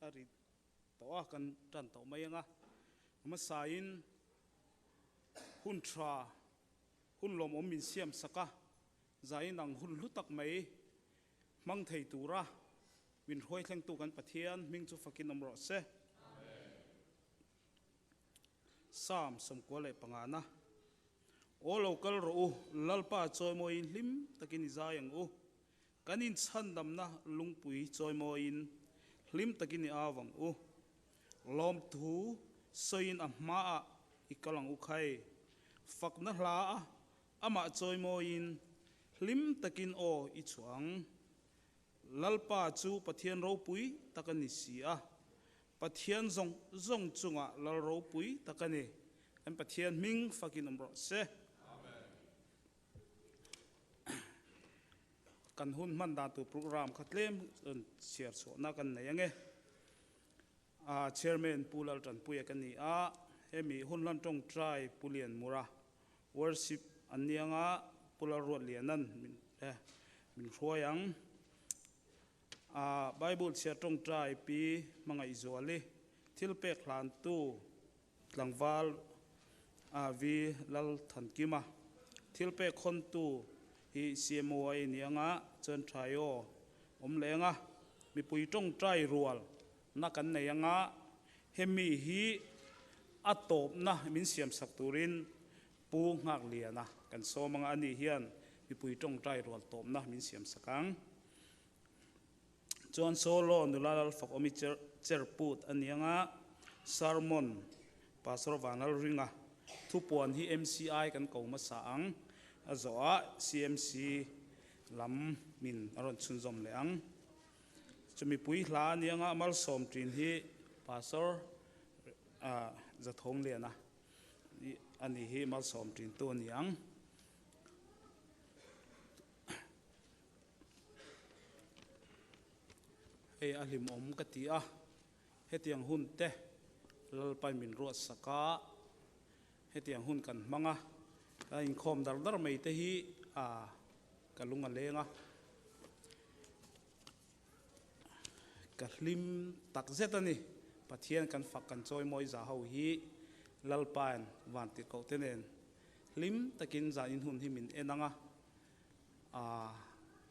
a ri tawh a, kan tan tawh mai ang a. Hmasain hun tha, hun lawmawm min siam sak a, zain ang hun hlu tak mai hmang thei tura min hruai thlengtu kan Pathian hming chu fakin awm rawh se. Psalm 95na Aw lo kal rawh u, Lalpa chawimawiin hlim takin i zai ang u. Kan inchhandamna lungpui chawimawiin hlim takin i au ang u. Lawmthu sawiin a hmaah i kal ang u khai. Fakna hla a amah chawimawiin hlim takin aw i chhuah ang. Lalpa chu Pathian ropui tak a ni si a, Pathian zawng zawng chungah Lal ropui tak a ni. Kan Pathian hming fakin awm rawh se. Kan hun hman dan tur program kha tlem rawn chhiar chhuahna kan nei ange. Chairman Pu Lal Tanpuia ka ni a, hemi hun hlan tawngtai Pu Lian Mura worship an ni anga Pu Lal Ruat Lianan min min hruai ang. Bible chhiar tawngtai Pi Hmangaihzuali thil pek hlantu Tlangval AV Lalthankima, thil pek khawntu hi CMO a ini anga chuan Thaio awm leh anga mipui tawngtai rual na kan nei anga hemi hi a tawpna min siam sak turin Pu Nghakliana kan sawm anga ani hian mipui tawngtai rual tawpna min siam sak ang. Chuan solo nula Lalfakawmi cher put a ni anga sermon Pastor Vanlalringa thupuan hi MCI kan ko hmasa ang a zawhah CMC lam min a rawn chhunzawm leh ang. Chumi pui hla a ni anga malsawm ṭin hi Pastor Zathawmliana a ni hi malsawm ṭintu a ni ang. Hei a hlimawm ka ti a, hetiang hun te Lalpai min ruat sak a, hetiang hun kan hmang a, kan inkhawm dar dar mai te hi a ka lung a leng a, ka hlim tak zet a ni. Pathian kan fak kan chawimawi za ho hi Lalpain van tirhkoh te nen hlim takin zanin hun hi min en ang a. A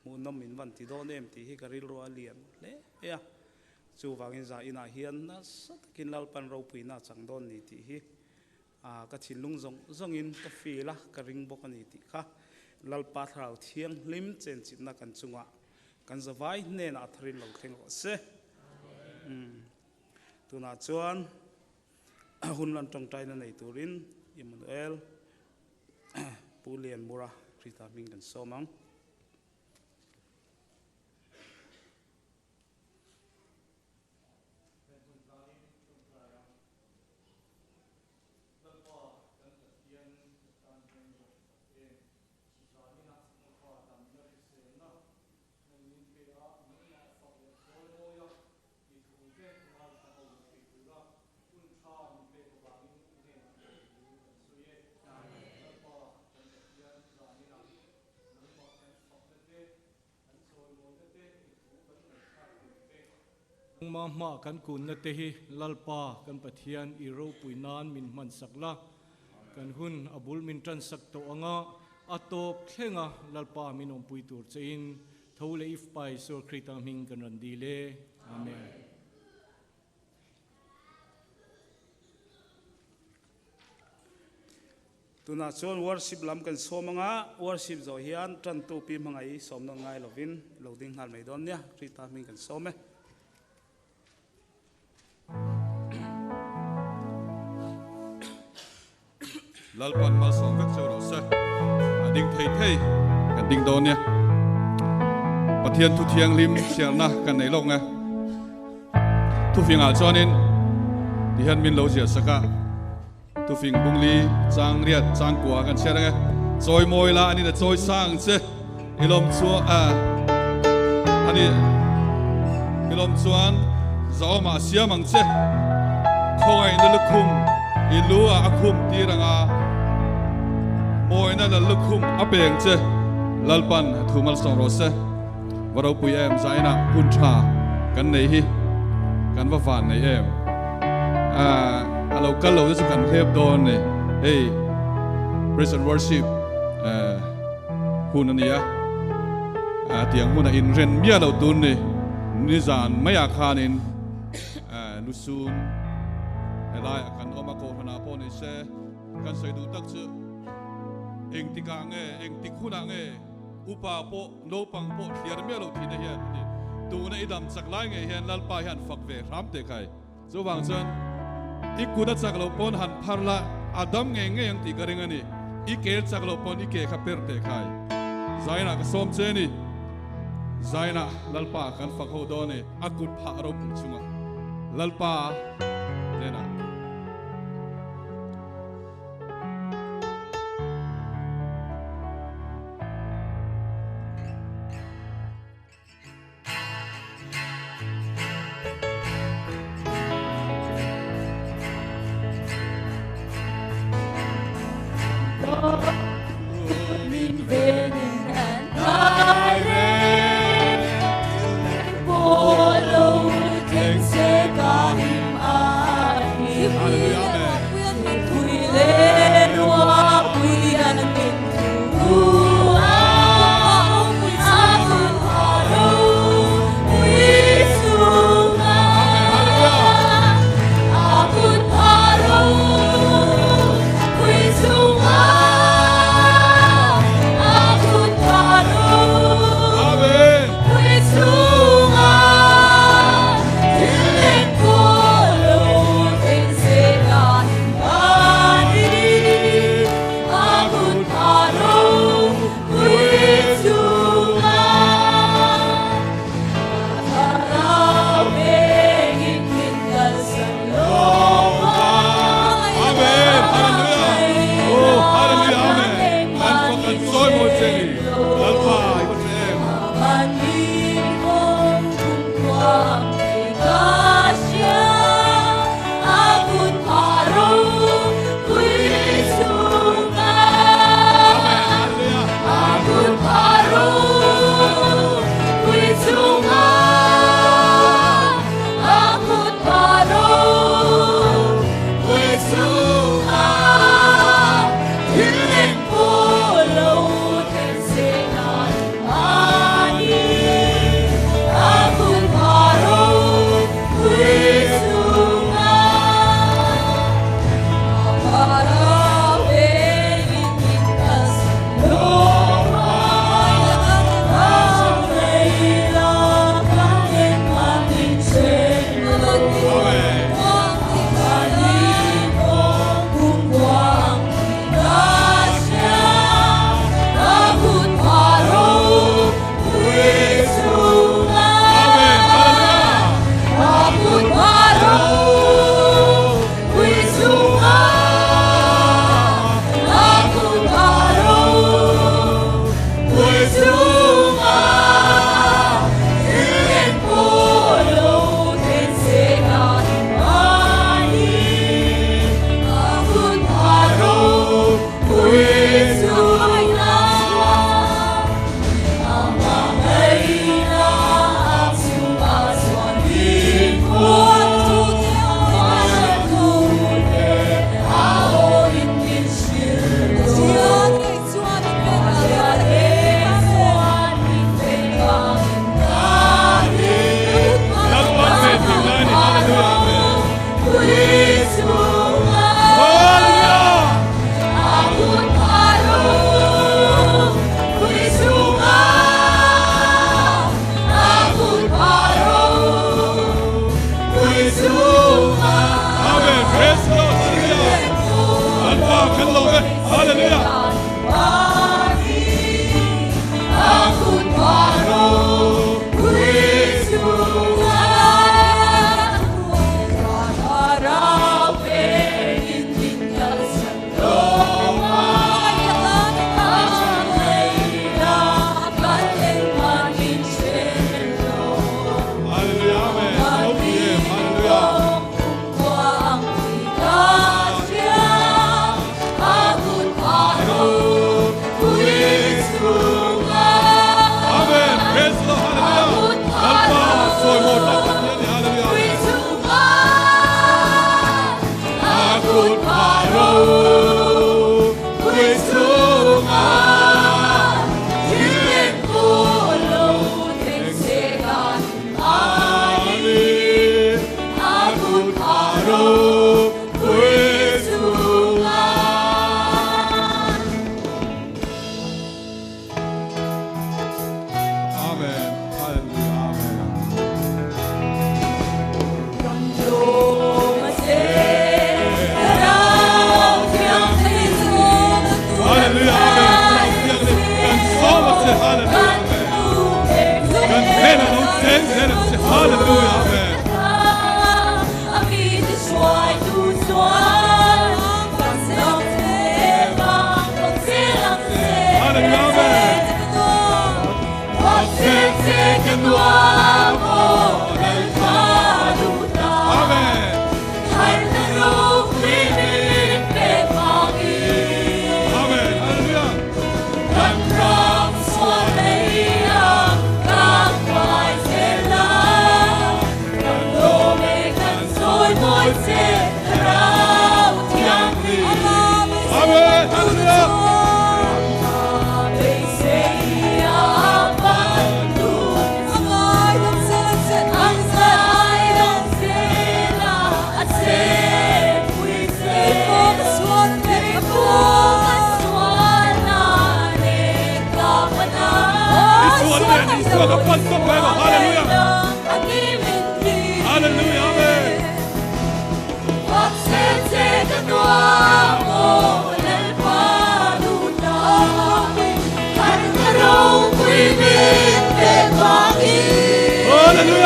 hmuhnawm min van ti dawn em tih hi ka rilru a lian hle a, chuvangin za inah hian nasa takin Lalpan ropuina a chang dawn ni tih hi ka thinlung zawng zawngin ka feel a, ka ring bawk a ni tih kha Lalpa Thlarau Thianghlim chenchipna kan chungah kan zavai hnenah a tharin lo thleng rawh se. Tunah chuan hun lan tawngtaina nei turin Immanuel Pu Lianmura Krita hming kan sawm ang. Mi chhungte ngaithla ho thei tura hun tha min pek avangin i hnenah lawmthu kan sawi e. Lalpa kan Pathian zaninah nangmah kan fakna te, kan chawimawina te, i thu kan ngaihthlak tur te. Nangmah hma kan kunna te hi Lalpa kan Pathian i ropui nan min hman sak la, kan hun a bul min tan sak tawh anga a tawp thlenga Lalpa min awmpui tur chein Tho leh if pai Sur Krita hming kan rawn dil e. Amen. Tunah chuan worship lam kan sawm anga, worship zawh hian tantu pi hmangaih sawm nawn ngai lovin lo ding nghal mai dawn nia, Krita hming kan sawm e. Lalpan malsawm vek cheu rawh se. A ding thei thei kan ding dawn nia. Pathian thu thianghlim chhiarna kan nei lawk nge. Thufingah chuanin tihian min lo ziah sak a. Thufing bungli chang riat chang kua kan chhiar ange. Chawi mawi la anin a chawi sang che. I lawm chuan a ani i lawm chuan zaawmah a siam ang che. Khawngaihna lukhum i lu ah a khum tir anga mawina lal lukhum a peng che. Lalpan thu malsawm rawh se. Va ropui em zainah hun tha kan nei hi kan. An va van nei em. A lo kal lo te chu kan hlep dawn ni. Hei praise and worship hun a ni a. Tiang hmunah inren miah lo tun ni. Nizan maiah khanin lusun helaiah kan awm a, kohhranah pawh ni se kan sawi duh tak chu engtikah nge, engtik hunah nge upa pawh Naupang pawh thliar miah lo thihna hian a ti. Tuna i dam chak lai ngei hian Lalpa hian fak ve hram teh khai. Chuvang chuan i kut a chak loh pawn han phar la, a dam ngei ngei ang tih ka ring a ni. I ke chak loh pawn i ke kha per teh khai. Zainah ka sawm che ni. Zainah Lalpa kan fak ho dawn e, a kut phah ropui chunga Lalpa hnenah.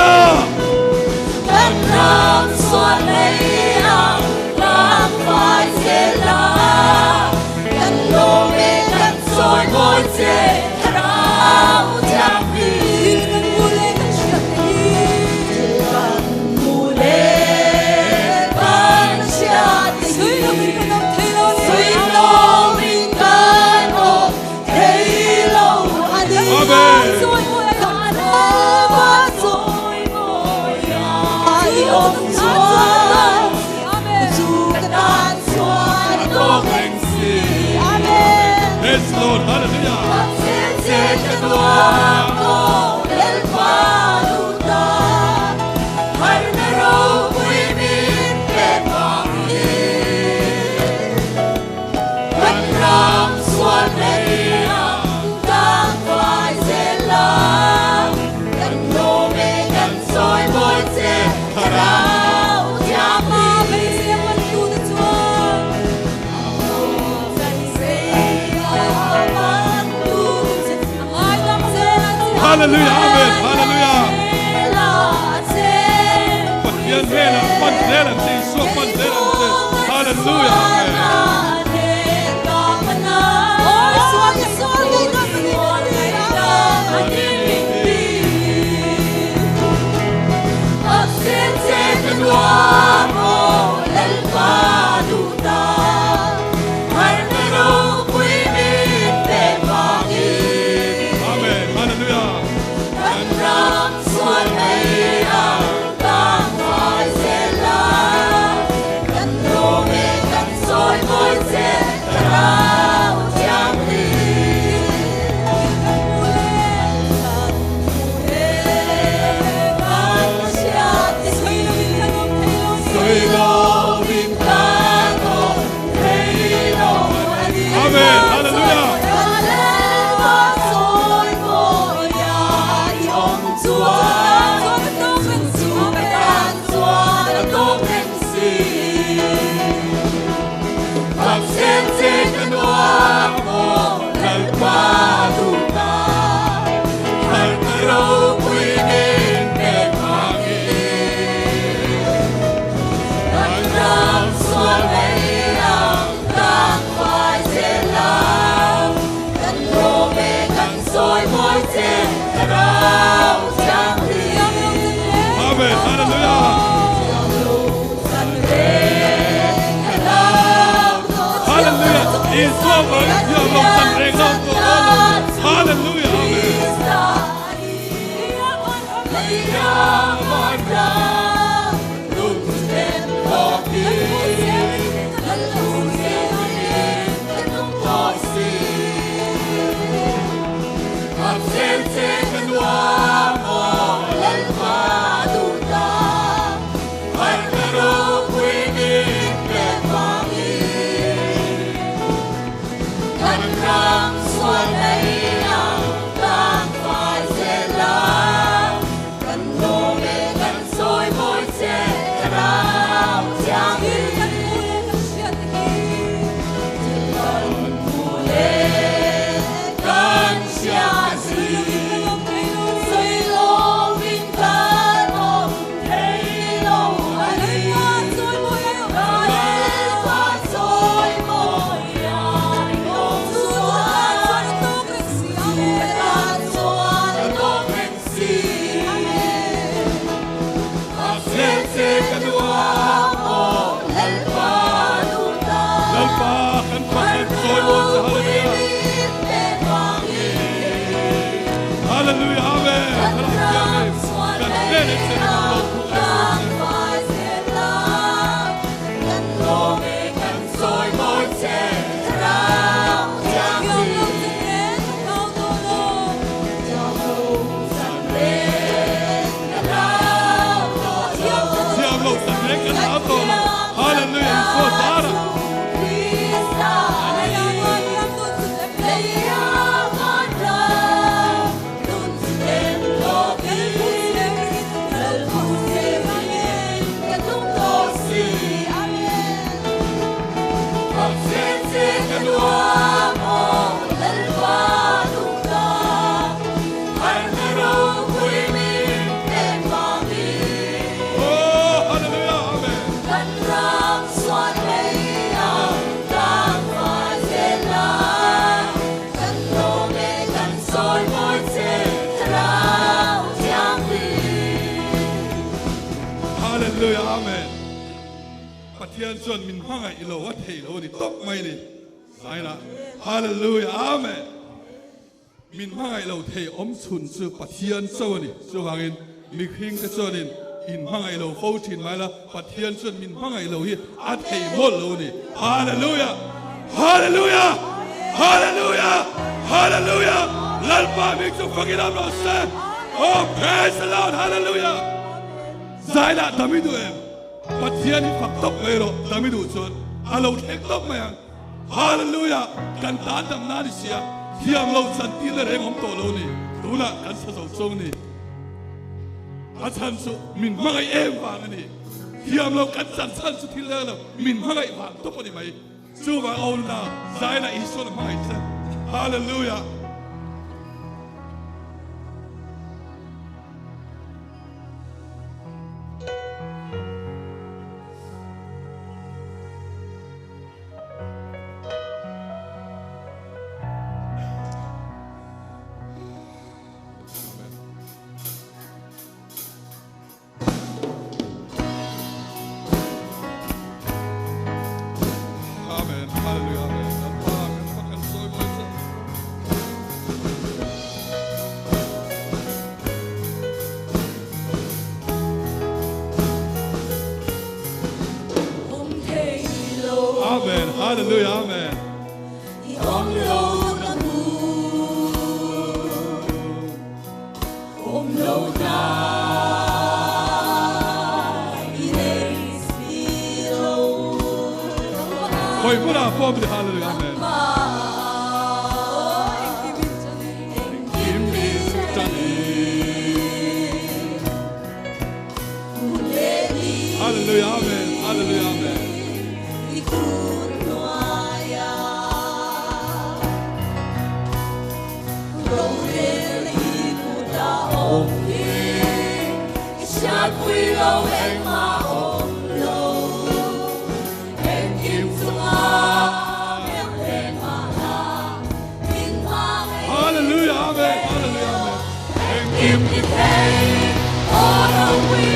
Hallelujah! Kan ram sual lei ang tlang fai zel a, kan lawm e kan sawi mawi che Thlarau Thianghlim. Thil kan hmu leh kan hriat te hi. Thil kan hmu leh kan hriat te hi. Sawi lovin kan awm thei lo a ni. Sawi lovin kan awm thei lo a ni. Amen. Kan lalpa sawi mawi a i awm chuan chu ka tan chuan a tawk reng si. Amen. Yes, Lord. Hallelujah. Pathian che ka nuam aw Lalpa duhta harna ropui min pe vangin. Kan ram sual nei ang tlang fai zel a, kan lawm e kan sawi mawi che Thlarau Thianghlim. Hallelujah. Amen. Hallelujah. Pathian hnenah pan zel ang che, Isua pan zel ang che. Hallelujah. Amen. Amen. Hallelujah. Amen. Hallelujah. Amen. Hallelujah. Hallelujah. Isua vang thiam lo chan reng lo to Hallelujah. Amen. Lalpa kan fak kan sawi mawi che Hallelujah. Hallelujah. Amen. Thlarau Thianghlim. Kan hnenah che kan lawm thu kan sawi che. Thiam lo chan reng kan hlau tawh lo. Hallelujah. Isua zara. Hallelujah Amen. Pathian chuan min hmangaih lo a thei lo a ni tawp mai ni. Zaina Hallelujah Amen. Min hmangaih lo thei awm chhun chu Pathian chauh a ni. Chuvangin mihring te chuanin in hmangaih lo fo thin mai la, Pathian chuan min hmangaih lo hi a thei mawlh lo a ni. Hallelujah! Hallelujah! Hallelujah! Hallelujah! Lalpa hming chu fakin awm rawh se. Oh, praise the Lord! Hallelujah! Zai lah dam i duh em? Pathian hi fak tawp mai rawh, dam i duh chuan a lo thleng tawp mai ang. Hallelujah! Kan tan dam na ni sia, thiam lo chan tir na reng awm tawh lo ni, tunah kan sa zo chong ni. A chhan chu min hmangaih em vang a ni. Thiam lo kan chan chhan chu thil leng lo, min hmangaih vang tawp a ni mai. Chuvang a awm na, Zaina Isuan a hmangaih che. Hallelujah! Amen. Hallelujah. Amen. Lalpa kan fak kan sawi mawi che. Amen. Hallelujah. Amen. Khoi hmunah pawh mi Hallelujah. Amen. Engkim min tani. Hallelujah. Amen. Hallelujah. Amen. Hallelujah. Amen. Hallelujah. Amen. Engkim ti thei. Hallelujah. Amen.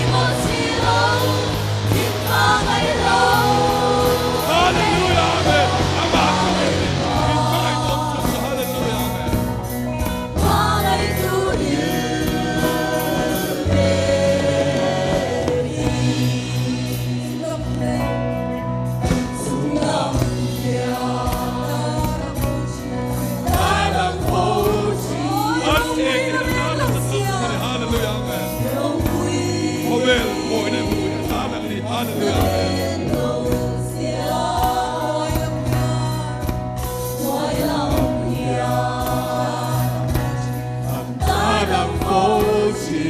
Amah chu ni. Min hmangaih awm chu chu. Hallelujah. Amen. Hallelujah. Amen. Khawvel mawina hmuh a tan ang ni. Hallelujah. Amen. Tan ang fo si.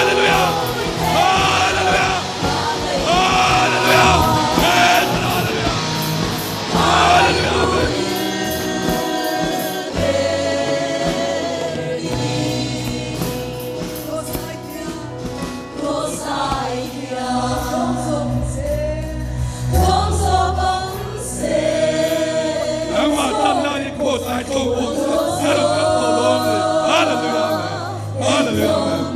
Hallelujah! Hallelujah! Hallelujah! Hallelujah! Hallelujah! Nangmah tan lai i cross ai tlawm awm se, na lo kal tawh dawn ni. Hallelujah! Amen. Hallelujah! Amen.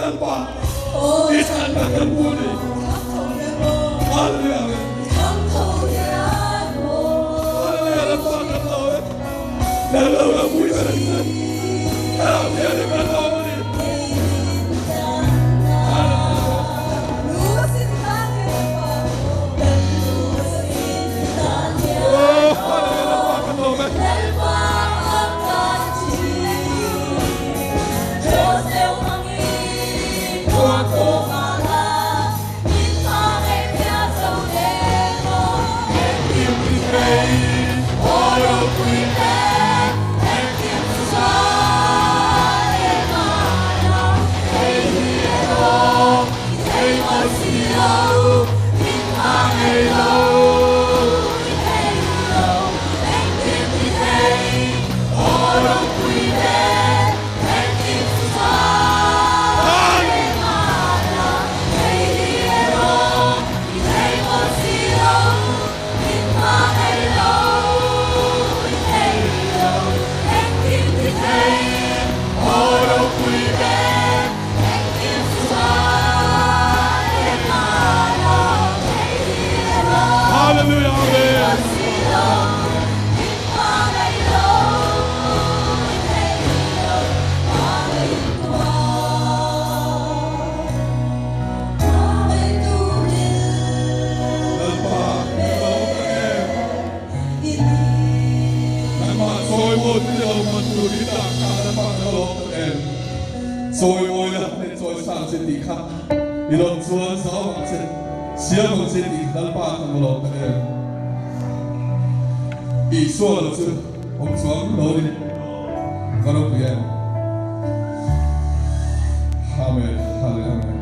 Lalpa i chhanna kan hmu a ni. Hallelujah Amen. Hallelujah Lalpa kan lawm e. Lal lo la pui ber ang che. Thlarau Thianghlim kan lawm a ni. Oh, hallelujah Lalpa kan lawm e. Hallelujah Amen. Lalpa ka lawm tak em. Nangmah chawimawi tu ni lo man tur i dah kha Lalpa ka lawm tak em. Chawimawi la leh chawisang che tih kha i lawm chuan zau ang che, siam ang che tih Lalpa ka va lawm tak em. Isua lo chu awm chuang lo ni va ropui em. Amen. Hallelujah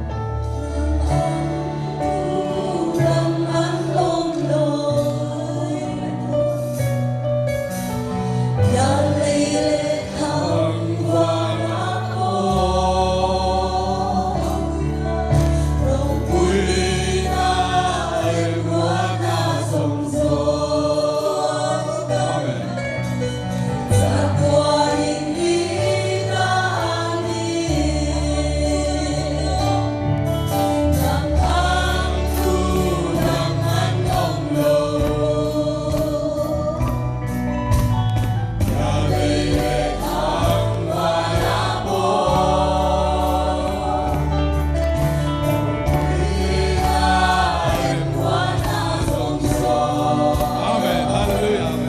Amen. Amen. Amen. Hallelujah. Amen. Amen. Hallelujah. Amen.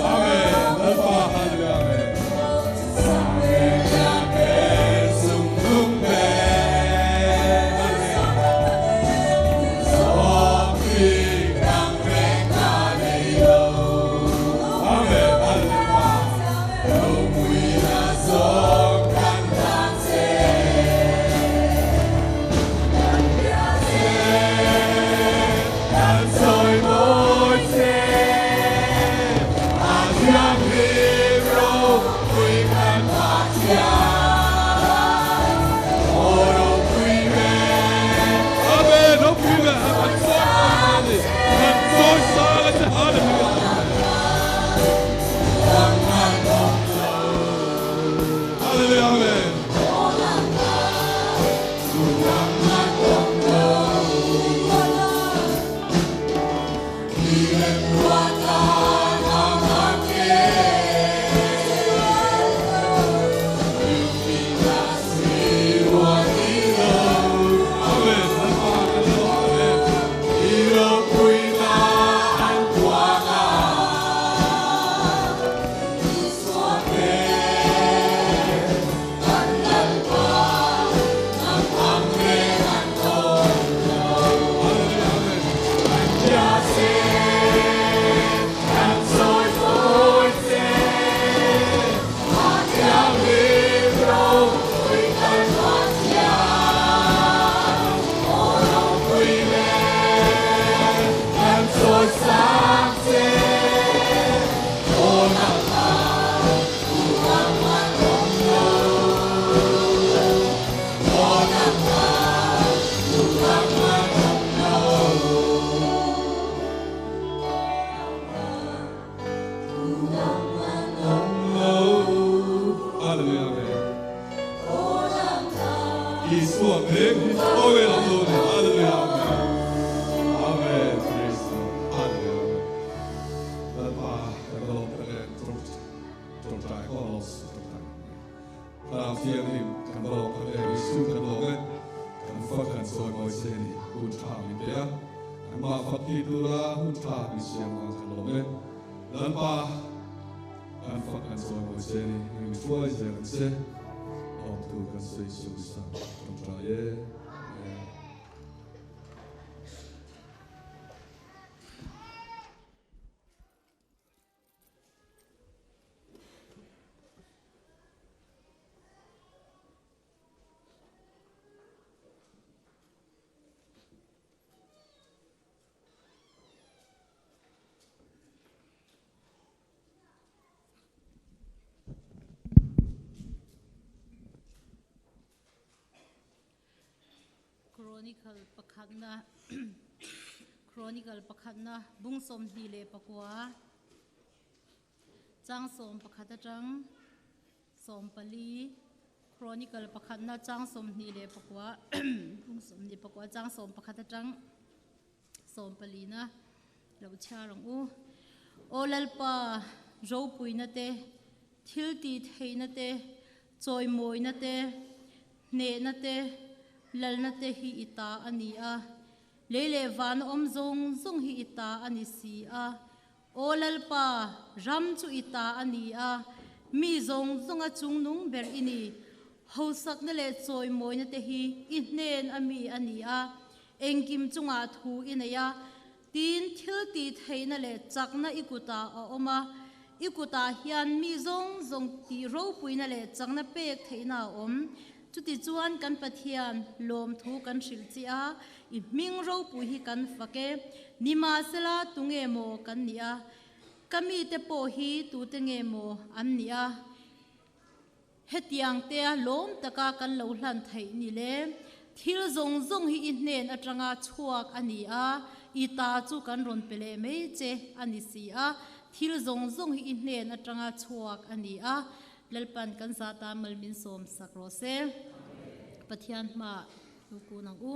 Amen. Lalpa hallelujah. Amen. Amen. Hallelujah. Amen. Ropui le kan chawi kan chawi sang a che. Hallelujah. Hallelujah. Amen. Amen. Lalpa kan lawm tak em. Hming hi khawvel awm lo ni. Hallelujah Amen. Amen. Praise the Lord. Hallelujah Amen. Lalpa kan va lawm tak em tawngtai ho los tawngtai. Thlarau Thianghlim kan va lawm tak em Isu kan lawm e. Kan fak kan sawi mawi che ni hun tha min pe a. Nangmah fak thi tura hun tha min siam ang kan lawm e. Lalpa kan fak kan sawi mawi che ni nang min hruai zel ang che. Lawmtu kan sawi Isu Krista tawngtai e. Amen. Chronicle pakhatna Chronicle pakhatna bung 24 chang 11 atang 14 Chronicle pakhatna chang 24 bung 24 chang 11 atang 14 na lo chhiar ang u. Aw Lalpa ropuina te thil ti theihna te chawimawina te hnehna te lalna te hi i ta a ni a lei leh van awm zawng zawng hi i ta a ni si a Aw Lalpa ram chu i ta a ni a mi zawng zawnga chungnung ber i ni hosakna leh chawimawina te hi i hnen a mi a ni a engkim chungah thu i nei a tin thil ti theihna leh chakna i kutah a awm a i kutah hian mi zawng zawng ti ropuina leh chakna pek theihna a awm chuti chuan kan Pathian lawm thu kan hrilh chi a i hming ropui hi kan fak e nima sela tunge maw kan ni a ka mi te pawh hi tute nge maw an ni a hetiang te a lawm taka kan lo hlan theih ni le thil zawng zawng hi i hnen atanga chhuak a ni a i ta chu kan rawn pe leh mai che a ni si a thil zawng zawng hi i hnen atanga chhuak a ni a Lalpan kan zata mal min sawm sak rawh se Pathian hma lu ku nang u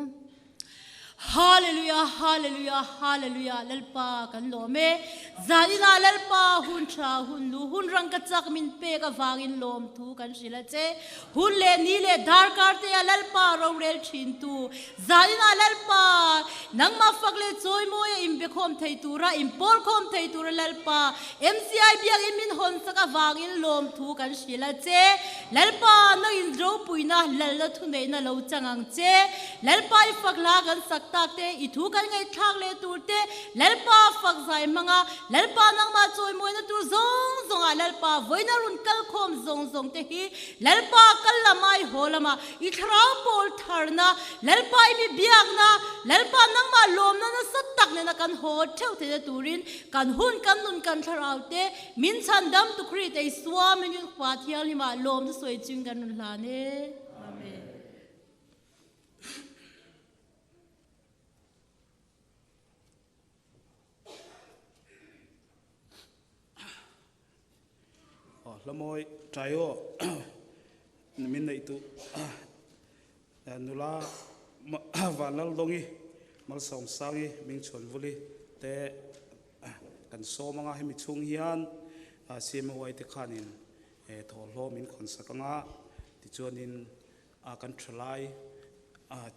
Hallelujah Hallelujah Hallelujah Lalpa kan lawm e zanina Lalpa hun tha hun lu hun rang ka chak min pek awangin lawm thu kan hril a che hun le ni le darkar te a Lalpa rorel thin tu zanina Lalpa nangma fak le chawimawi a inbe khawm thei tura inpawl khawm thei tura Lalpa MCI biak in min hawn sak awangin lawm thu kan hril a che Lalpa nang in ropuina lalna thu neihna lo chang ang che Lalpa i fak hla kan sak tak te i thu kan ngaih thlak leh tur te Lalpa fak zai hmanga Lalpa nangma chawimawina tur zawng zawnga Lalpa vawiina run kal khawm zawng zawng te hi Lalpa kal lamai haw lama i thlarau pawl tharna Lalpa i mi biakna Lalpa nangma lawmna nasa tak nena kan haw theuh theihna turin kan hun kan nun kan thlarau te min chhan dam tu Kri te i suam in pa thianghlim ah lawm te sawi ching kan run hlan e. Amen. Hlamawi tayo min nei tu nula vanlal dongi malsawm sangi ming chhuan vuli te kan sawm anga hemi chhung hian CMY te khanin thawhhlawm min khawn sak anga tichuanin kan thalai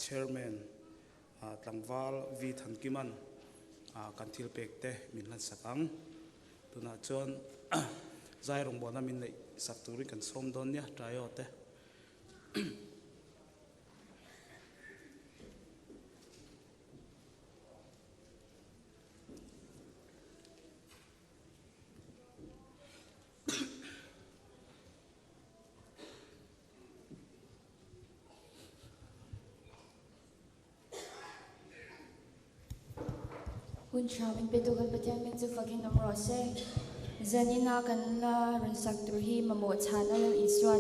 chairman tlangval V Thankiman kan thil pek te min hlan sak ang tunah chuan zai rawngbawlna min neih sak turin kan sawm dawn nia tayo te. Hun tha min pe tu kan Pathian min chu fakin awm rawh se. Zanina kan la rawn sak tur hi mamawh chhana Lal Isua.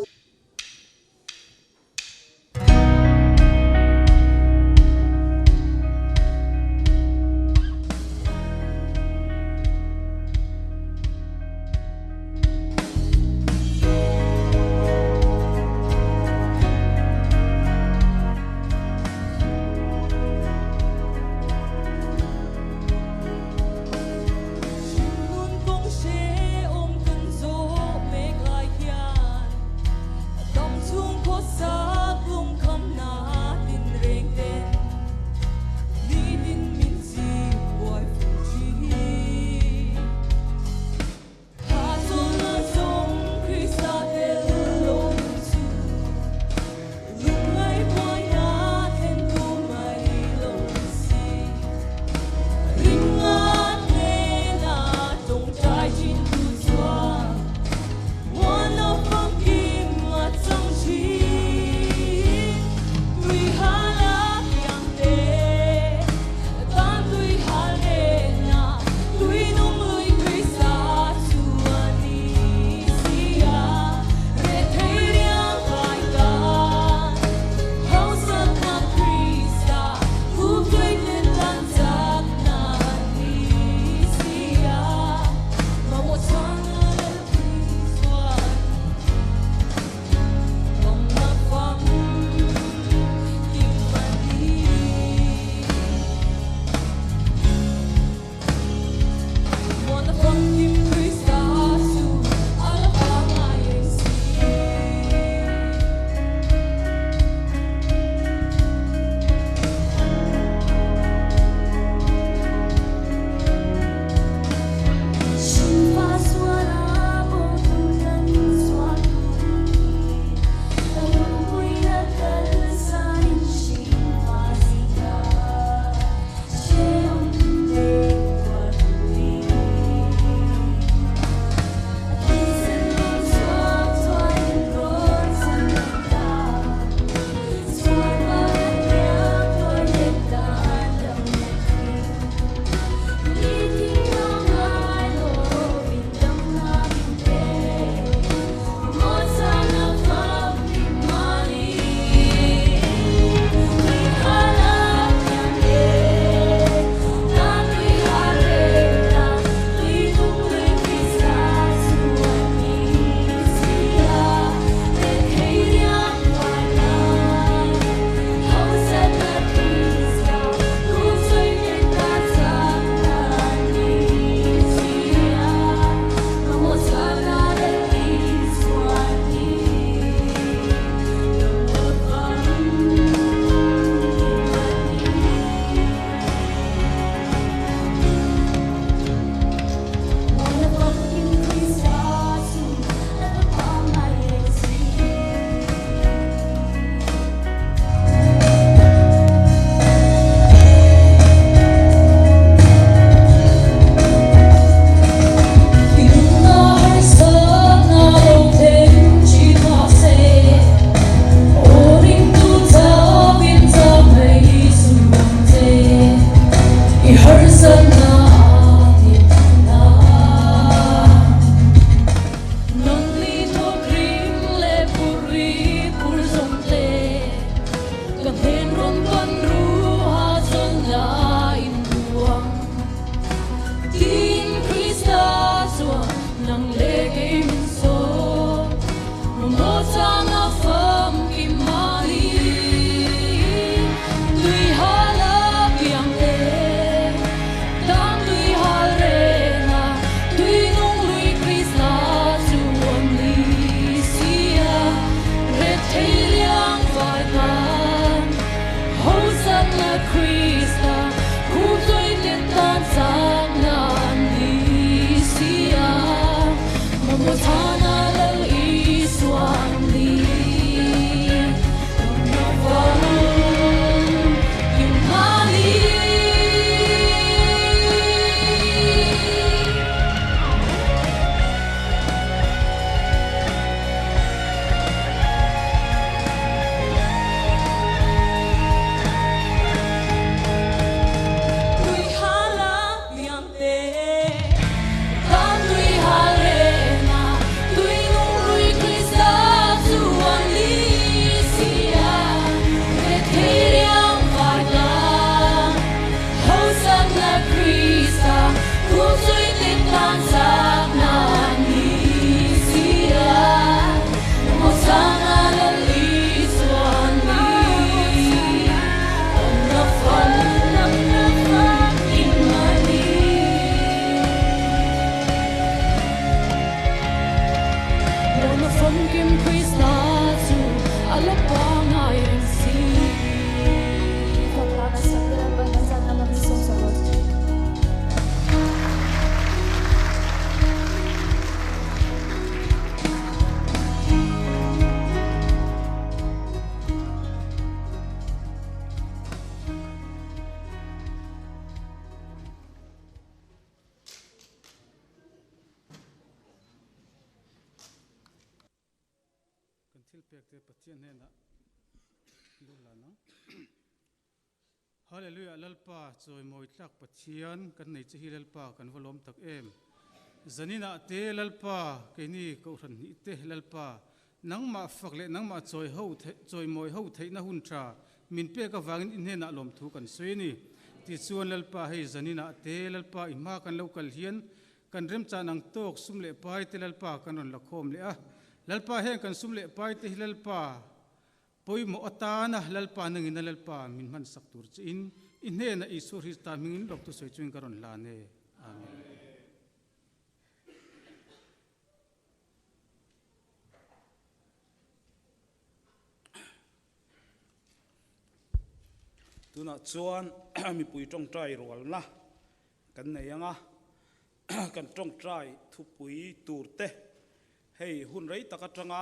pek te Pathian hnenah lu hlan ang. Hallelujah Lalpa chawimawi tlak Pathian kan nei che hi Lalpa kan va lawm tak em. Zaninah te Lalpa keini Kohhran hnih te Lalpa nangmah fak leh nangmah chawi ho chawimawi ho theihna hun tha min pek avangin i hnenah lawmthu kan sawi a ni. Tichuan Lalpa hei zaninah te Lalpa i hma kan lo kal hian Kan remchan ang tawk sum leh pai te Lalpa kan rawn la khawm leh a. Lalpa heng kan sum leh pai te hi Lalpa pawimawh atana Lalpa nangin a Lalpa min hman sak tur che in i hnenah Isua Hrista hmingin lawk thusawi chungin ka rawn hlan e. Amen. Tunah chuan mipui tawngtai rualna Kan nei ang a, kan tawngtai thupui tur te hei hun rei tak atanga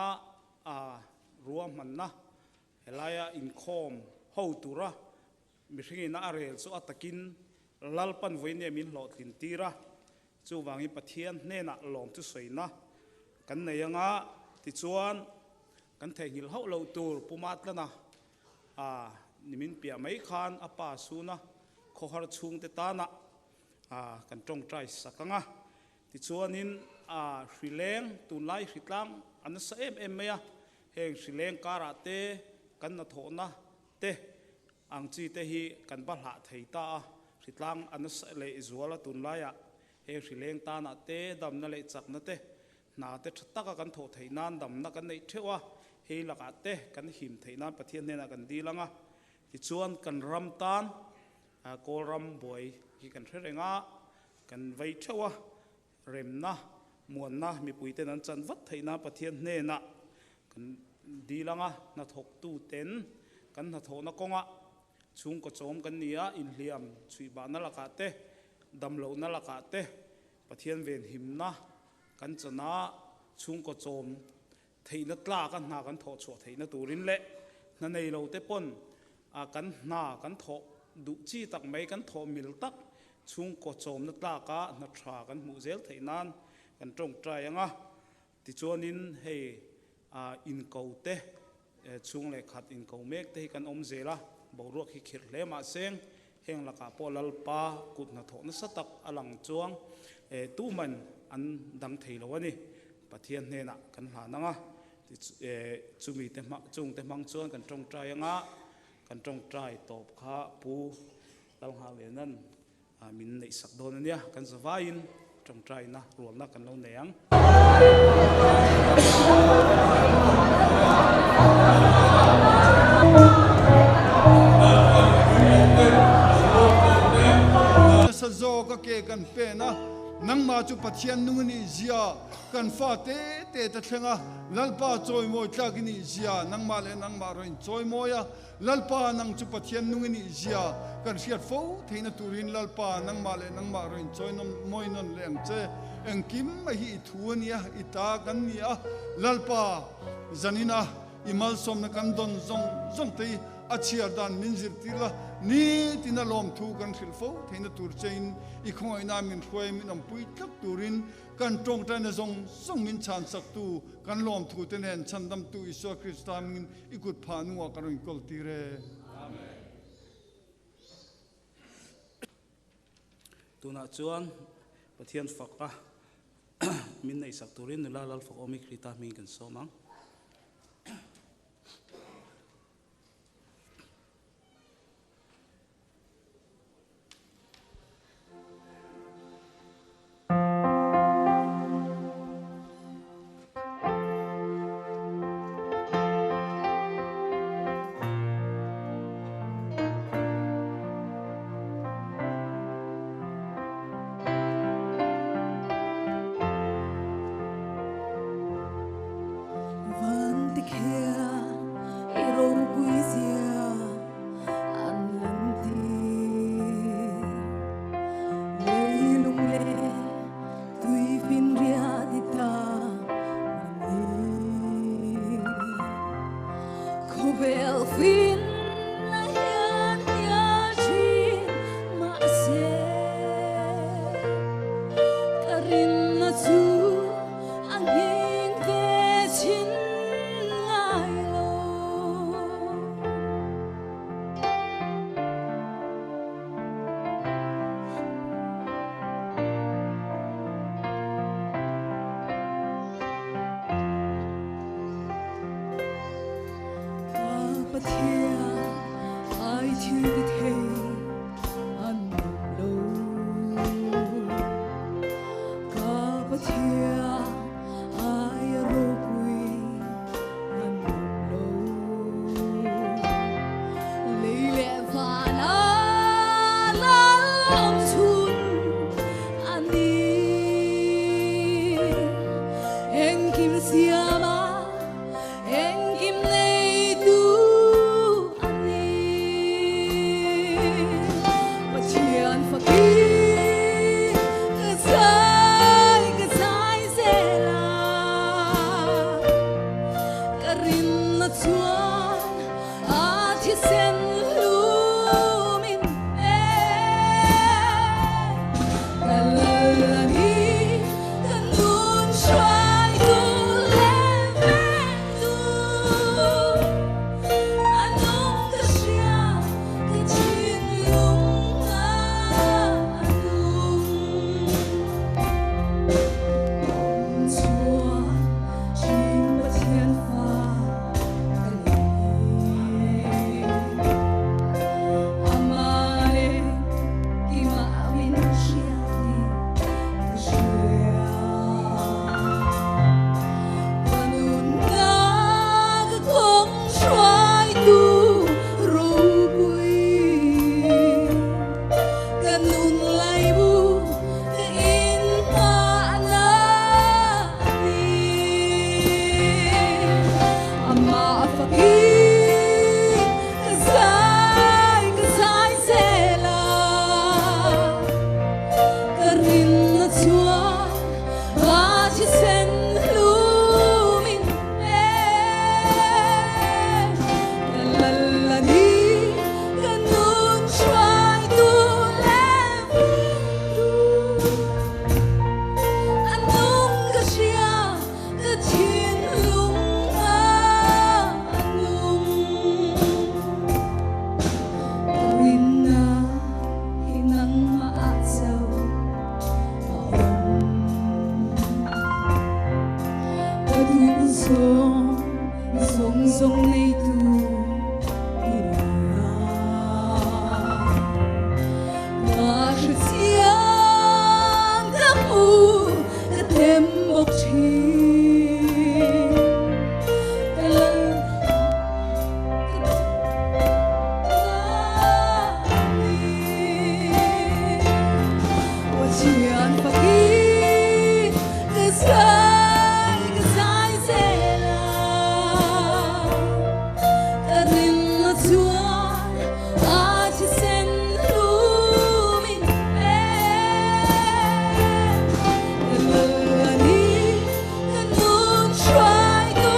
ruahmanna helaia inkhawm ho tura mihringin a rel chu a takin Lalpan vawinia min hlawhtlin tir a, chuvangin Pathian hnenah lawm chu sawina kan nei ang a, tichuan kan theihnghilh hauh loh tur Puma tlana A, nimin piah mai khan a pa suna khawhar chhungte tana a kan tawngtai sak ang a. Tichuanin a hrileng, tunlai hritlang a nasa em em mai a, heng hrileng karah te kan hnathawhna te ang chi te hi kan va hlah thei ta a, hritlang a nasa leh zual a tunlaiah heng hrileng tanah te damna leh chakna te Hna te tha taka kan thawh theih nan damna kan neih theuh a, hei lakah te kan him theih nan Pathian hnenah kan dil ang a. Tichuan kan ram tan Kawl ram buai hi kan hre reng a, kan vei theuh a, remna, muanna mipui ten an chan vat theih nan Pathian hnenah kan dil ang a, hnathawktu ten kan hnathawhna kawngah chhungkaw chawm kan ni a, inhliam chhuihbahna lakah te, damlohna lakah te Pathian venhimna kan chana chhungkaw chawm theihna tlak a hna kan thawh chhuah theihna turin leh hna nei lo te pawn a kan hna kan thawh duh chi tak mai kan thawh mil tak chhungkaw chawmna tlak a hna tha kan hmuh zel theih nan kan tawngtai ang a. Tichuanin hei a inko te chhung leh khat inko mek te hi kan awm zel a, boruak hi khirh hle mahse heng lakah pawh Lalpa kut hnathawh nasa tak a lang chuang tuman an dang thei lo a ni. Pathian hnenah kan hlan ang a, chumi te chung te hmang chuan kan tawngtai ang a, kan tawngtai tawp kha Pu Lalnghaklianan Min neihsak dawn a nia, kan zavaiin tawngtaina rualna kan lo nei ang. Nasa zawk a ke kan pen a, nangmah chu Pathian nung i nih zia kan fa te te ta thleng a, Lalpa chawimawi tlak i nih zia nangmah leh nangmah rawn inchawimawi a, Lalpa nang chu Pathian nung i nih zia kan hriat fo theihna turin Lalpa nangmah leh nangmah rawn inchawi mawi nawn leh ang che. Engkim mai hi i thu a nia, i ta kan ni a. Lalpa zanina i malsawmna kan dawn zawng zawng te hi a chhiar dan min zirtir la, nitin a lawmthu kan hrilh fo theihna tur chein i khawngaihna min hruai min awmpui tlat turin Kan tawngtaina zawng zawng min chhan saktu kan lawmthute nen chhandamtu Isua Krista hmingin i kut phah nungah ka rawn kawl tir e. Amen. Tunah chuan Pathian fak a min neihsak turin nula Lalfakawmi Krita hmingin kan sawm ang. Pathian fakin ka zai ka zai zel a, ka rinna chuan a thisen hlumin e. Ka lalani ka nun hruaitu leh vektu, a nung ka hria ka thinlung a nung. Chuan hring Pathian fa ka ni. Amah engkimah min hria tih ka hria. Ka nunna ka kawng hruaitu ropui, ka nun laibu ka inhahna a ni. Amah fakin ka zai ka zai zel a, ka rinna chuan a thisen hlumin e. Ka lalani ka nun hruaitu leh vektu, a nung ka hria ka thinlung a nung. Ka rinna hi nangmah ah chauh a awm. Ka duh zawng zawng zawng neitu i ni a. Ka hre chiang ka hmu ka tem bawk thin. Ka lal ka ni. Pathian fakin ka zai ka zai zel a, ka rinna chuan a thisen hlumin e. Ka lalani ka nun hruaitu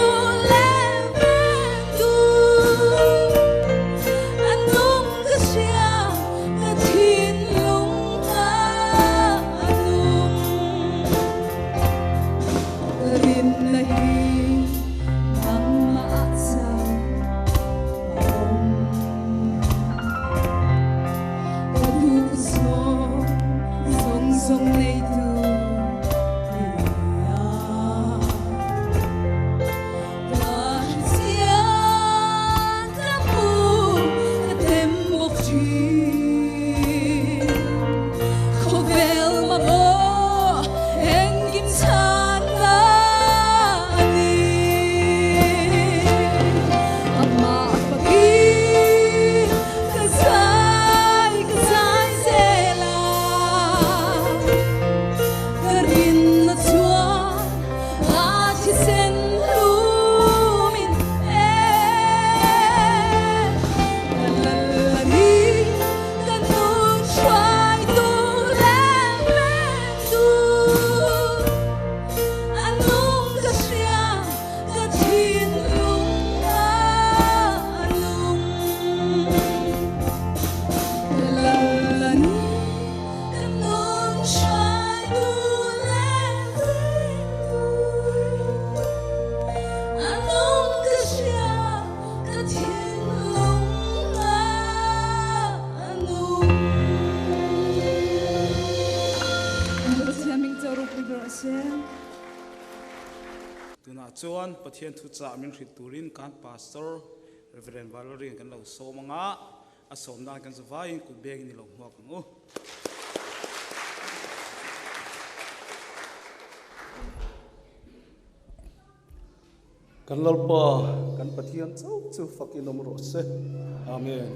leh vektu, a nung ka hria ka thinlung a nung. Ka rinna hi nangmah ah chauh a awm. Ka duh zawng zawng zawng neitu i ni a. Ka hre chiang ka hmu ka tem bawk thin. Khawvel mamawh engkim chhanna a ni. Amah fakin ka zai ka zai zel a, ka rinna chuan a thisen hlumin e. Ka lalani ka nun hruaitu leh vektu, a nung ka hria ka thinlung a nung. Ka lalani ka nun hruaitu leh vektu, a nung ka hria ka thinlung a nung. Pathian hming chu ropui ber a si. Tunah chuan Pathian thuchah min hrilh turin kan Pastor Rev. Valerian kan lo sawm anga, a sawm nan kan zavaiin kut bengin i lo hmuak ang u. Kan Lalpa, kan Pathian chauh chu fakin awm rawh se. Amen.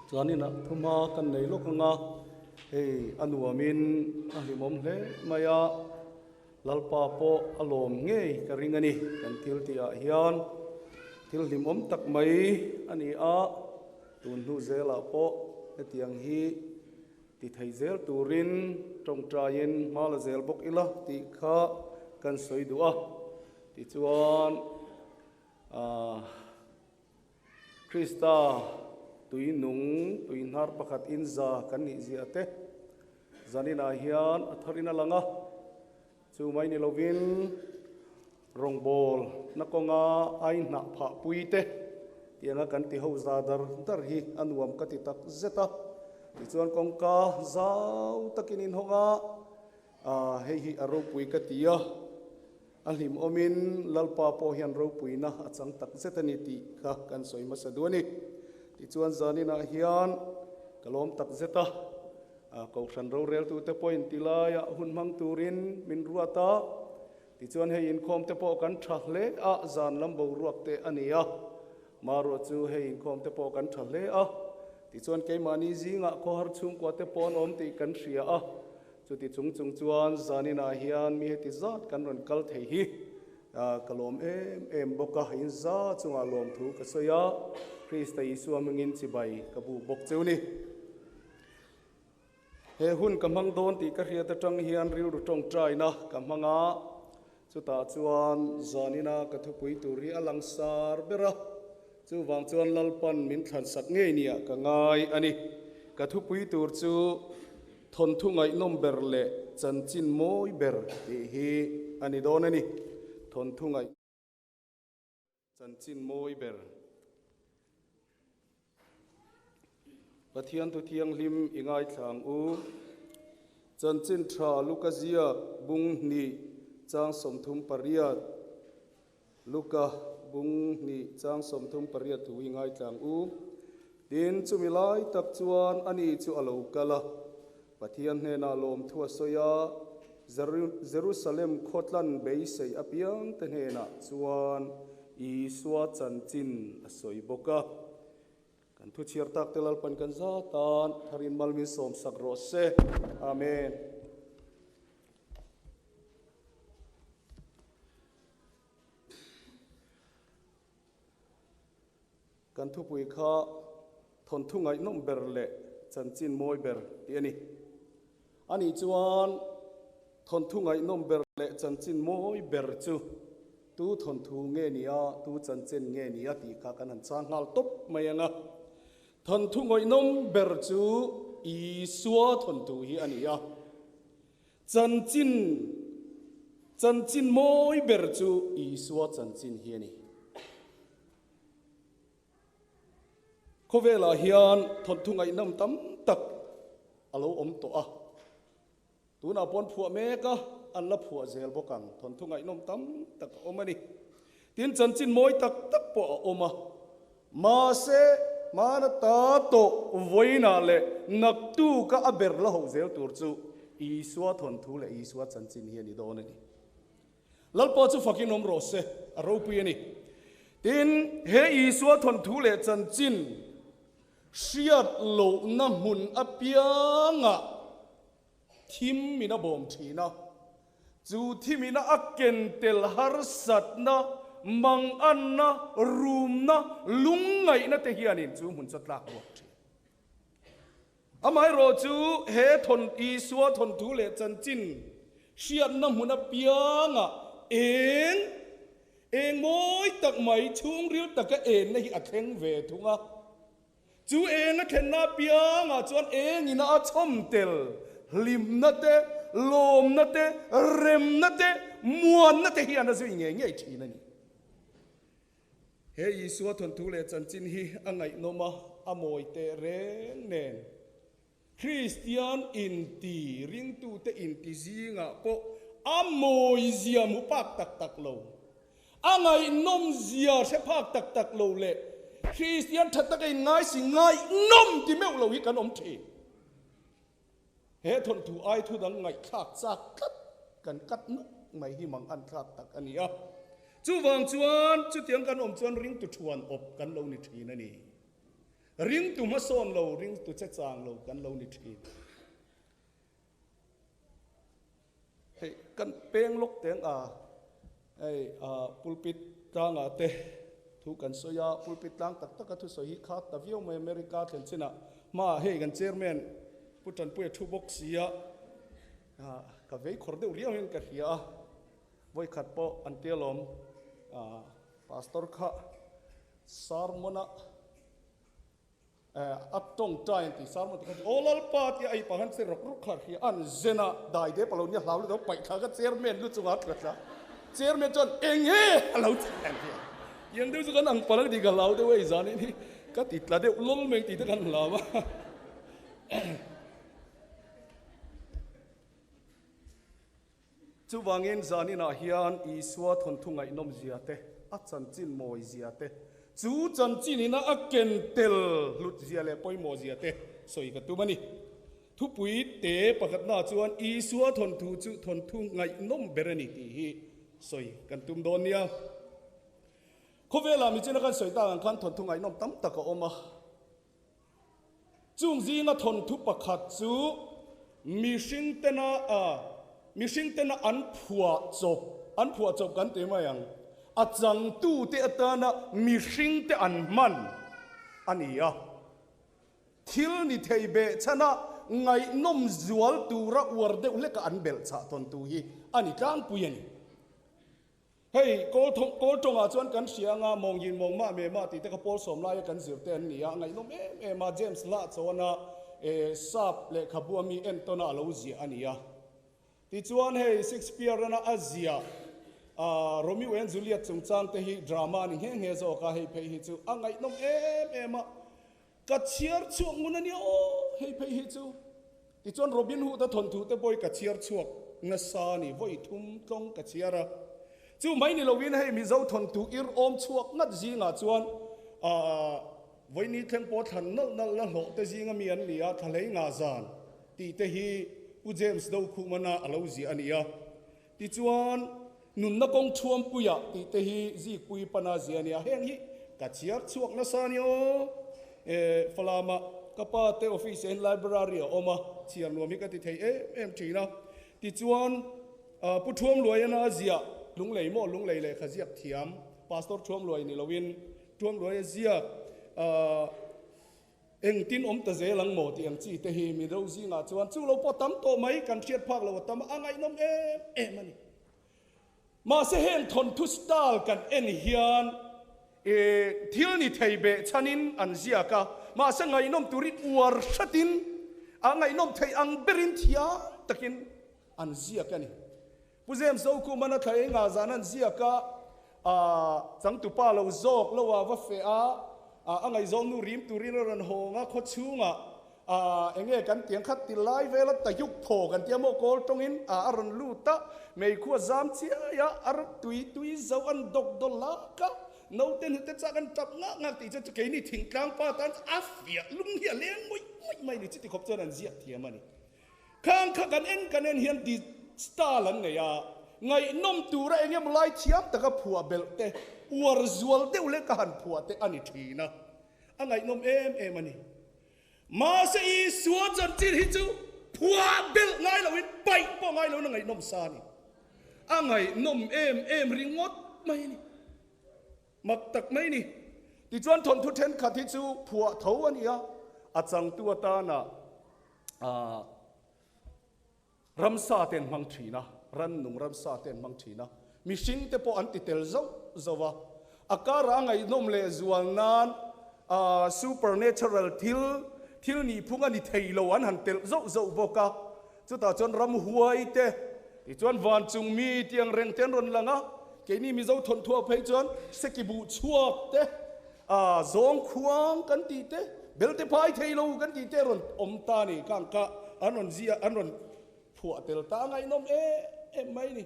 Chuan inah thuma kan nei lawk anga, hei a nuamin a hlimawm hle mai a, Lalpa pawh a lawm ngei ka ring a ni. Kan thil tihah hian thil hlimawm tak mai a ni a. Tun hnu zelah pawh hetiang hi ti thei zel turin tawngtaiin hma la zel bawk ila tih kha kan sawi duh a. Tichuan aah Krista tui nung tui hnar pakhat in za kan nih ziah te zaninah hian a tharin a lang a. Chu mai ni lovin rawngbawl na kawnga ai hnah phah pui te tianga kan ti ho za dar dar hi a nuam ka ti tak zet a. Tichuan kawngka zau takin in hawng a, ah hei hi a ropui ka ti a, a hlim awmin Lalpa pawh hian ropuina a chang tak zet a ni tih kha kan sawi hmasa duh a ni. Tichuan zaninah hian ka lawm tak zet a. Kohhran roreltute pawhin ti laiah hun hmang turin min ruat a, tichuan hei inkhawm te pawh kan tha hle a, zan lam boruak te a ni a, maruah chu hei inkhawm te pawh kan tha hle a, tichuan keimahni zingah khawhar chhungkua te pawh an awm tih kan hria a, chuti chung chung chuan zaninah hian mi heti zat kan rawn kal thei hi ka lawm em em bawk a, in za chungah lawmthu ka sawi a, Krista Isua hmingin chibai ka bu bawk cheu ni. He hun ka hmang dawn tih ka hriat atang hian rilru tawngtaina ka hmang a, chutah chuan zanina ka thupui tur hi a langsar ber a, chuvang chuan Lalpan min thlansak ngei nia ka ngai a ni. Ka thupui tur chu thawnthu ngaihnawm ber leh chanchin mawi ber tih hi a ni dawn a ni. Thawnthu ngaih. Chanchin mawi ber. Pathian thu thianghlim i ngaithla ang u. Chanchin tha Luka ziak bung hnih chang 38 Luka bung hnih chang 38 thu i ngaithla ang u. Tin, chumi lai tak chuan ani chu a lo kal a, Pathian hnenah lawmthu a sawi a, Jerusalem khawtlan beisei apiangte hnenah chuan Isua chanchin a sawi bawk a. Kan thu chhiar tak te Lalpan kan za tan tharin mal min sawmsak rawh se. Amen. Kan thupui kha thawnthu ngaihnawm ber leh chanchin mawi ber tih a ni. Anih chuan thawnthu ngaihnawm ber leh chanchin mawi ber chu tu thawnthu nge ni a, tu chanchin nge ni a tih kha kan han chang nghal tawp mai ang a. Thawnthu ngaihnawm ber chu Isua thawnthu hi a ni a. Chanchin chanchin mawi ber chu Isua chanchin hi a ni. Khawvelah hian thawnthu ngaihnawm tam tak a lo awm tawh a, tunah pawh an phuah mek a, an la phuah zel bawk ang. Thawnthu ngaihnawm tam tak a awm a ni. Tin, chanchin mawi tak tak pawh a awm a, mahse hmana ta tawh vawiinah leh naktuka a ber la ho zel tur chu Isua thawnthu leh Isua chanchin hi a ni dawn a ni. Lalpa chu fakin awm rawh se, a ropui a ni. Tin, he Isua thawnthu leh chanchin hriat lohna hmun apiangah thim min a bawm thin a, chu thimina a ken tel harsatna, manganna, rumna, lungngaihna te hianin chu hmun chu a tlak ruak thin. Amaherawh chu he thawn Isua thawnthu leh chanchin hriatna hmun apiangah eng eng mawi tak mai chhungril taka enna hi a thleng ve thung a. Chu eng a thlenna apiangah chuan engina a chhawm tel hlimna te, lawmna te, remna te, muanna te hian a zui ngei ngei thin a ni. He Isua thawnthu leh chanchin hi a ngaihnawm a, a mawi teh reng nen. Kristian inti ringtute inti zingah pawh a mawi zia hmu phak tak tak lo, a ngaihnawm zia hre phak tak tak lo leh Kristian tha taka inngaisi ngaihnawm ti meuh lo hi kan awm thin. He thawnthu ai thu dang ngaihthlak chak tlat kan kat nuk mai hi mang an thlak tak a ni a. Chuvang chuan chutiang kan awm chuan ringtu thuan awp kan lo ni thin a ni. Ringtu hmasawn lo, ringtu che chang lo kan lo ni thin. Hei kan peng lawk teng a, hei pulpit tlangah te. Thu kan sawi a, pulpit tlang tak taka thusawi hi kha ta viau mai America thlen chinah hmaah hei kan chairman Pu Tanpuia thu bawk si a, ka vei khawr deuh riau hian ka hria a, vawikhat pawh an tia lawm pastor kha sermon-a A tawngtai an ti sermon ti kha chu aw Lalpa tia a ipah khan che rawk rawk kha hria an zen a, dai te palo nia hlau lutuk a paih thla kha chairman lu chungah a tla thla. Chairman chuan eng nge a lo ti an hria. Tiang deuh chu kan ang palh a ti ka hlau deuh hei zan in hi ka ti tla deuh lawlh mai tih te kan hlau a. Chuvangin zaninah hian Isua thawnthu ngaihnawm zia te, a chanchin mawi zia te, chu chanchin ina a ken tel hlut zia leh pawimawh zia te sawi ka tum a ni. Thupui te pakhatnaah chuan Isua thawnthu chu thawnthu ngaihnawm ber a ni tih hi sawi kan tum dawn nia. Khawvelah michina kan sawi tak ang khan thawnthu ngaihnawm tam tak a awm a. Chung zinga thawnthu pakhat chu mihring tena mihring tena an phuah chawp, an phuah chawp kan ti mai ang, a changtute atana mihring te an hman a ni a. Thil ni thei beh chhana ngaihnawm zual tura uar deuh hleka an belh chah thawnthu hi a ni tlangpui a ni. Hei, kawl thawng, kawl tawngah chuan kan hria anga mawng yin mawng mah me mah tih te kha pawl sawm laia kan zir te an ni a, ngaihnawm em em a, James lah chuan a eh sap lehkhabu a mi entawn a a lo ziah a ni a. Tichuan hei Shakespeare-ana a ziah ah Romeo and Juliet chungchang te hi drama a ni nghe nghe zawk a, hei phei hi chu a ngaihnawm em em a, ka chhiar chhuak ngun a nia aw hei phei hi chu. Tichuan Robin Hood-a thawnthu te pawh hi ka chhiar chhuak nasa a ni, vawi thum tlawng ka chhiar a. Chu mai ni loin hei Mizo thawnthu ir awm chhuak ngat zingah chuan aah vawi thleng pawh thlan nalh nalh la hlawh te zinga mi an ni a, Thlahlei nga zan tih te hi Pu James Dokhumana a lo ziah a ni a. Tichuan nunna kawng thuampuiah tih te hi Zikpui pana zia a nia, heng hi ka chhiar chhuak nasa a ni aw. Eh, Falama ka pa te office ah hian library a awm a, chhiar nuam hi ka ti thei em em thin a. Tichuan Pu Thuamluaiana a ziah Lunglei maw Lunglei lehkha ziak thiam Pastor Thuamluai ni loin Thuamluai a ziak Engtin awm ta zel ang maw tih ang chi te hi Mizo zingah chuan chu lo pawh tam tawh mai kan hriat phak lo a tam a, a ngaihnawm em em a ni. Mahse heng thawnthu style kan en hian eh thil ni thei beh chhanin an ziak a, mahse ngaihnawm turin uar hratin a ngaihnawm theih ang berin thiam takin an ziak a ni. Pu James Zokhumana thla engah zan an ziak a, aah changtupa lo zawk lo a va feh a, aah a ngaihzawng nu rim turin a rawn hawng a, khaw chhungah aah enge kan tiang khat ti lai vel a tayuk thaw kan tia maw kawl tawngin aah a rawn lut a, meikhu a zam chiai a, a rawn tui tui zo an dawk daw lak a, naute hnute chak an tap ngak ngak tih chuan chu keini thingtlang pa tan a fiah lung hi a leng ngawih ngawih mai ni chuti khawp chuan an ziak thiam a ni. Khang kha kan en kan en hian di style an nei a, ngaihnawm tura eng emaw lai thiam taka phuah belh te, uar zual deuh leh ka han phuah te a ni thin a, a ngaihnawm em em a ni. Mahse Isua chanchin hi chu phuah belh ngai loin paih pawh ngai loin a ngaihnawm sa a ni. A ngaihnawm em em ringawt mai a ni. Mak tak mai ni. Tichuan thawnthu thenkhat hi chu phuah tho a ni a, a changtu atana Ramsa te an hmang thin a, rannung ramsa te an hmang thin a, mihring te pawh an ti tel zauh zauh a. A karah a ngaihnawm leh zual nan supernatural thil, thil nihphung a ni thei lo an han telh zauh zauh bawk a. Chutah chuan ramhuai te, tichuan vanchung mi tih ang reng te an rawn lang a, keini Mizo thawnthuah phei chuan Sekibuh chhuak te, A zawng khuang kan tih te, belte phai thei lo kan tih te a rawn awm ta a ni. Khang kha an rawn zia, an rawn phuah tel ta a ngaihnawm em em mai a ni.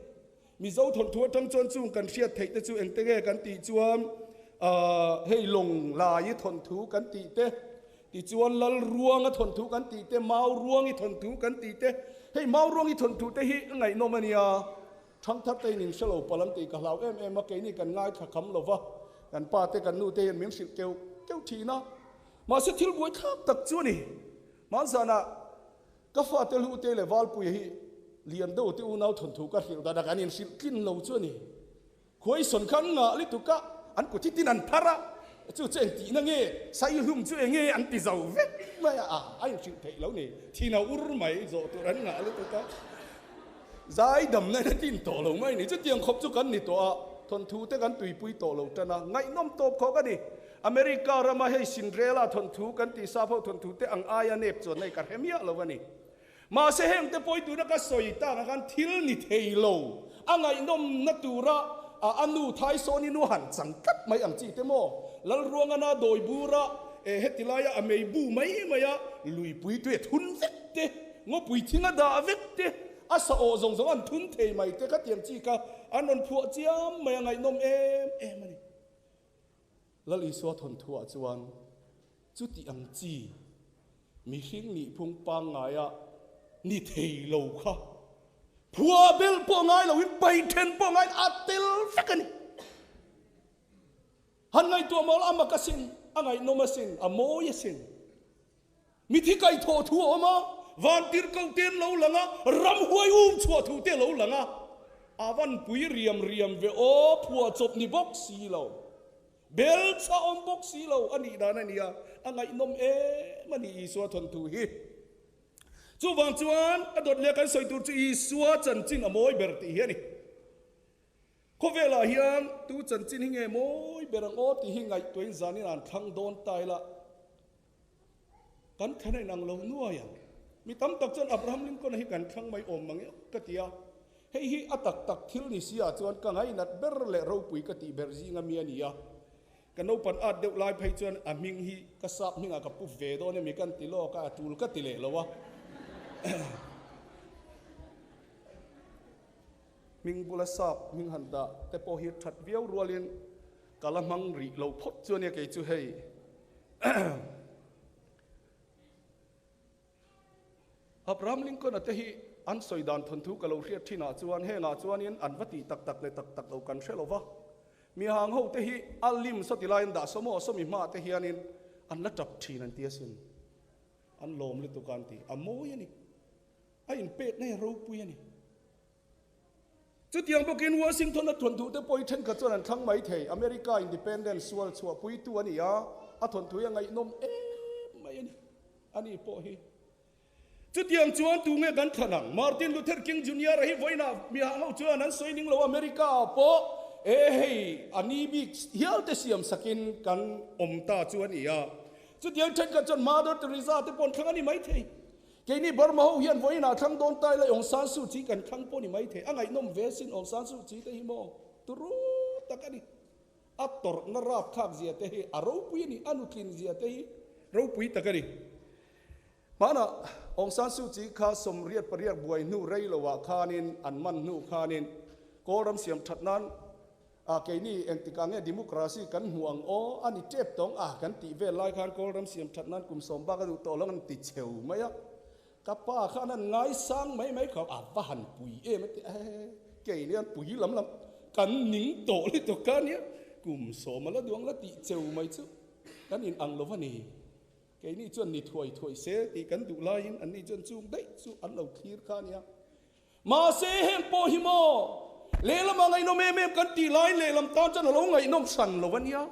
Mizo thawnthu atang chuan chung kan hriat theih te chu engte nge kan tih chuan hei lawng lai thawnthu kan tih te, tichuan lal ruanga thawnthu kan tih te, mau ruangi thawnthu kan tih te, hei mau ruangi thawnthu te hi a ngaihnawm a nia. Thangthar te in in hre lo palh an tih ka hlau em em a, keini kan ngaithla kham lo va, kan pa te kan nu te hian min hrilh keuh keuh thin a, mahse thil buai thlak tak chu a ni. Hmanzanah ka fate hlu te leh Valpuia hi lian deuh te unau thawnthu ka hrilh dan a kan in hrilh tlin lo chu a ni. Khuaisawn khan ngah lutuk a, an kut hi tin an phar a, chu chu engtihna nge, saihlum chu enge an ti zo vek mai a, a inhrilh theih lo ni, thin a ur mai zawh tur an ngah lutuk a, zaidamna in a tin tawh lo mai ni, chutiang khawp chu kan ni tawh a, thawnthu te kan tuipui tawh lo tan a, ngaihnawm tawp khawk a ni. America rama hei Cinderella thawnthu kan tih sap ho thawnthu te ang aia nep chuan hei ka hre miah lo a ni. Mahse heng te pawi tuna ka sawi tak ah khan thil ni thei lo, a ngaihnawmna tura a a nu Thaisawni nu han chang tlat mai ang chi te maw? Lalruangana dawi bura e heti laia a mei bu mai mai a luipui tui a thun vek te, ngawpui thing a dah vek te, a sa awh zawng zawng an thun thei mai te kha tiang chi kha an rawn phuah chiam mai a ngaihnawm em em a ni. Lal Isua thawnthuah chuan chuti ang chi mihring nihphung pangngaia ni thei lo kha phua bel pawh ngai loin pai then pawh ngaiin a tel vek a ni. Han ngaihtuah mawl a mak asin, a ngaihnawm asin, a mawi asin. Mithi kaihthawh thu a awm a, vantirhkoh te an lo lang a, ramhuai um chhuah thu te a lo lang a. A van pui riam riam ve aw, phuahchawp ni bawk si lo, bel chah awm bawk si lo a nih dan a nia, a ngaihnawm em a ni Isua thawnthu hi. Chuvang chuan a dawt leh kan sawi tur chu Isua chanchin a mawi ber tih hi a ni. Khawvelah hian tu chanchin hi nge mawi ber ang aw tih hi ngaihtuahin zanin an thlang dawn ta ila. Kan thlan a inang lo nuai ang. Mi tam tak chuan Abraham Lincoln-a hi kan thlang mai awm mang e ka ti a. Hei hi a tak tak thil ni si ah chuan ka ngainat ber leh ropui ka tih ber zinga mi a ni a. Ka naupan at deuh lai phei chuan a hming hi ka sap hmingah ka pu ve dawn emi kan ti lawk a, a tul ka ti leh lo a. Hming bula sap hming han dah te pawh hi that viau rualin ka la hmang rih lo phawt chu ania kei chu hei. Abraham Lincoln-a te hi an sawi dan thawnthu ka lo hriat thinah chuan hengah chuanin an va tih tak tak leh tak tak lo kan hre lo va. Mi hang ho te hi a lim sawti laiin dah sawm aw sawmi hmaah te hianin an la tap thin an ti asin. An lawm lutuk a an ti. A mawi a ni. A inpekna hi a ropui a ni. Chutiang bawkin Washington-a thawnthu te pawh hi thenkhat chuan an thlang mai thei. America Independence sual chhuahpuitu a ni a, a thawnthu hi a ngaihnawm em mai a ni. A ni pawh hi. Chutiang chuan tu nge kan thlan ang? Martin Luther King Junior-a hi vawiinah mi hah ho chuan an sawi ning lo. America-ah pawh e hei a ni bik hial te siam sakin kan awm ta chu a ni a. Chutiang thenkhat chuan Mother Teresa te pawh an thlang a ni mai thei. Keini Burma ho hian vawiinah thlang dawn ta ila Aung San Suu Kyi kan thlang pawh ni mai thei. A ngaihnawm ve sin Aung San Suu Kyi te hi maw? Turu tak a ni. A tawrhna rapthlak zia te hi a ropui a ni, a nutlin zia te hi ropui tak a ni. Hmanah Aung San Suu Kyi kha sawmriat pariat buai hnu rei loah khanin an man hnu khanin Kawlram siam that nan A keini engtikah nge democracy kan hmuh ang aw? A ni tep tawng a kan tih vel lai khan Kawlram siam that nan kum sawm bak a duh tawh lo an ti cheu mai a. Ka pa khan an ngaisang mai mai kha a va han pui em a ti a he keini an pui lam lam kan ning tawh lutuk kha nia kum sawm a la duang la tih cheu mai chu kan in ang lo va ni. Keini chuan ni thuai thuai se tih kan duh laiin anni chuan chung daih chu an lo thlir kha nia. Mahse heng pawh hi maw lehlamah ngaihnawm em em kan tih laiin lehlam tan chuan a lo ngaihnawm hran lo a nia.